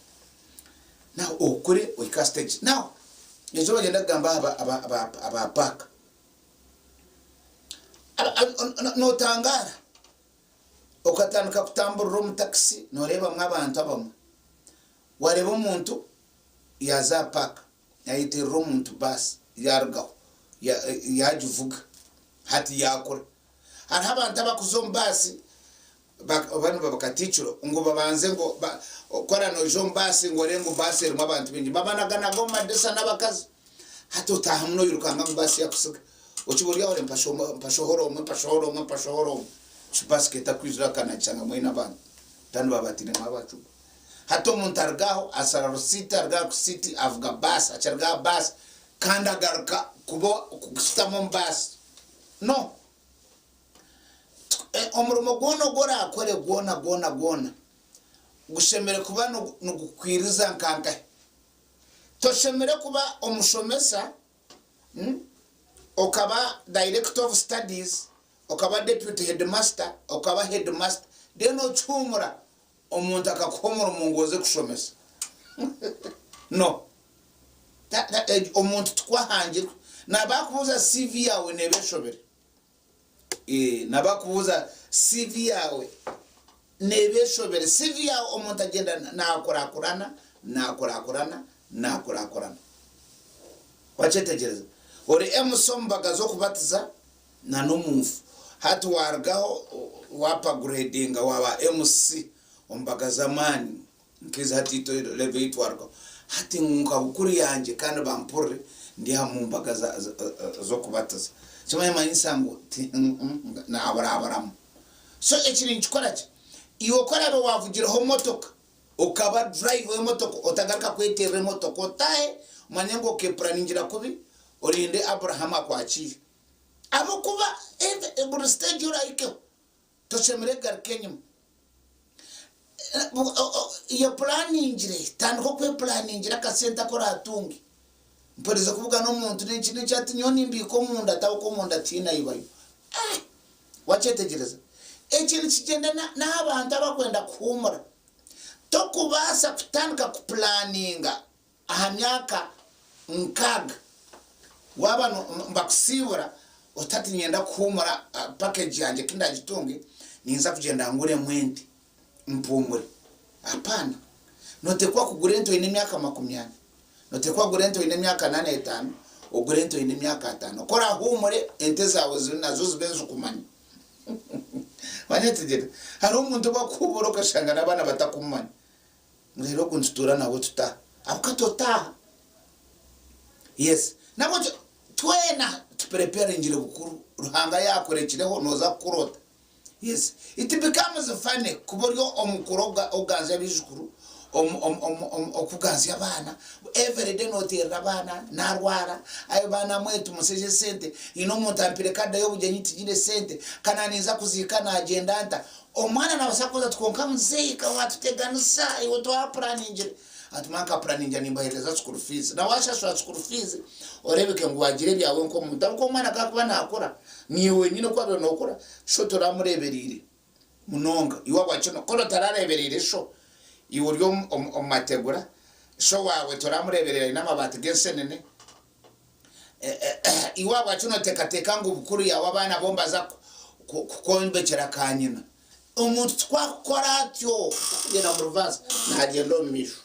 now okure ohike aha stage now eizooba niinyenda kugamba aha aba paaka Notangaara okatandika kutamburira omu takisi noreebamu abantu abamwe. Wareeba omuntu yaaza aha paaka yayeterera omuntu baasi yaarugaho yaagivuga hati yaakura. Hariho abantu abarikuza omu baasi oba nibaba Katikkiro ngu babanze ngu ku oraabe noija omu baasi ngu oreebe ngu baasi erimu abantu baingi babanaganaga omu madirisa n'abakazi. Hati otaahamu noirukanga ngu baasi yakutsiga. Okiba ori aho ori mpashohora omwe, mpashohora omwe, mpashohora omwe. Baasi ketakwizire akanakishanga mwine abantu. Tani babatiremu abacugu. Hati omuntu aruga aho asara rusiiti, aruga aha rusiiti avuga baasi, akiruga aha baasi kandi agaruka kuba kushutama omu baasi. No. Omurimo gwona ogu oraakore gwona gwona gwona gushemereire kuba nigukwiriza nka nkahi? Toshemereire kuba omushomesa, okaba director of studies, okaba deputy headmaster, okaba headmaster, then okihuumura omuntu akakuha omurimo ngu oze kushomesa. No. Omuntu tikwo ahangirwe. Naaba akubuuza CV yaawe neeba eshobire. Naaba akubuuza CV yaawe neeba eshobire. CV yaawe omuntu agyenda naakurakurana, naakurakurana, naakurakurana. Wakyetegyereza? Ori MC omu mbaga z'okubatiza na n'omu nfu. Hati waarugaho waapaguredinga waaba MC omu mbaga z'amaani nk'ezi hati itwe level ei twarugaho. Hati ngu nka bukuru yangye kandi bampurire ndi aha mu mbaga z'okubatiza. Kimanyisa ngu naaburaburamu. So eki ninkikora ki? Iwe ku oraabe waavugireho motoka Okaba driver w'emotoka otagaruka kweterera emotoka otahe omanye ngu okepuraningira kubi orinde Abraham akwakiire ahabw'okuba buri stage ei orahikeho toshemereire kugaruka enyima. Yepuraningire, tandika okwepuraningira akasente aku oratunge. Mperize kubugana omuntu n'enki n'enki ati nyowe nimbiika omunda ati ahabw'okuba omunda tihaine ayibayo. Wakyetegyereza? Eki nikigyenda n'aha bantu abarikwenda kuhuumura. Torikubaasa kutandika kupulaninga aha myaka nkaaga waaba nibakusiibura oti hati niinyenda kuhuumura pakeegi yangye ku ndaagitunge. Ninza kugyenda nguremu ente mpumure. Hapana. Notekwa kugura ente oine emyaka makumyana. Notekwa kugura ente oine emyaka ananetaano, ogure ente oine emyaka ataano. Ku orahuumure, ente zaawe nazo zibe nizikumanya. Wanyetegyereza? Hariho omuntu obu akuhuubura okashanga n'abaana batakumumanya. Ngu reero ogu nitutuura nawe tuta? Ahabw'okuba totaaha. Yes. Nabwekyo twena tupreparingire bukuru. Ruhanga yaakurekireho nooza kukuroota. Yes. It becomes funny kuba ori omukuru oganzya abaijukuru, okuganzya abaana, everyday noteerera abaana, narwara, ayi baana mwe tumuseje esente, haine omuntu ampire kada y'obugyenyi tinyine sente, ka naninza kuziika nagyenda nta? Omwana nabaasa kubuuza ati kwonka muzeeyi ka watuteganisa iwe twapuraaningire. Ati mwa nkapuraningira nimbaheereza school fees. Na washashura school fees oreebeke ngu wagira ebyawe nk'omuntu. Ahabw'okuba omwana ku arikuba naakura, niiwe wenyine oku wabaire nookura, sho toramureebereire munonga. Iwe ahabwaki kuri otarareebereire sho, iwe ori omu mategura, sho waawe toramureebereire aine amabaati g'ensenene, Iwe ahabwaki noteekateeka ngu bukuru yaawe abaana bo nibaza kukwombekyera ka nyina? Omuntu tikwo akukora atyo, takugyenda mu reverse, naagyenda omu maisho.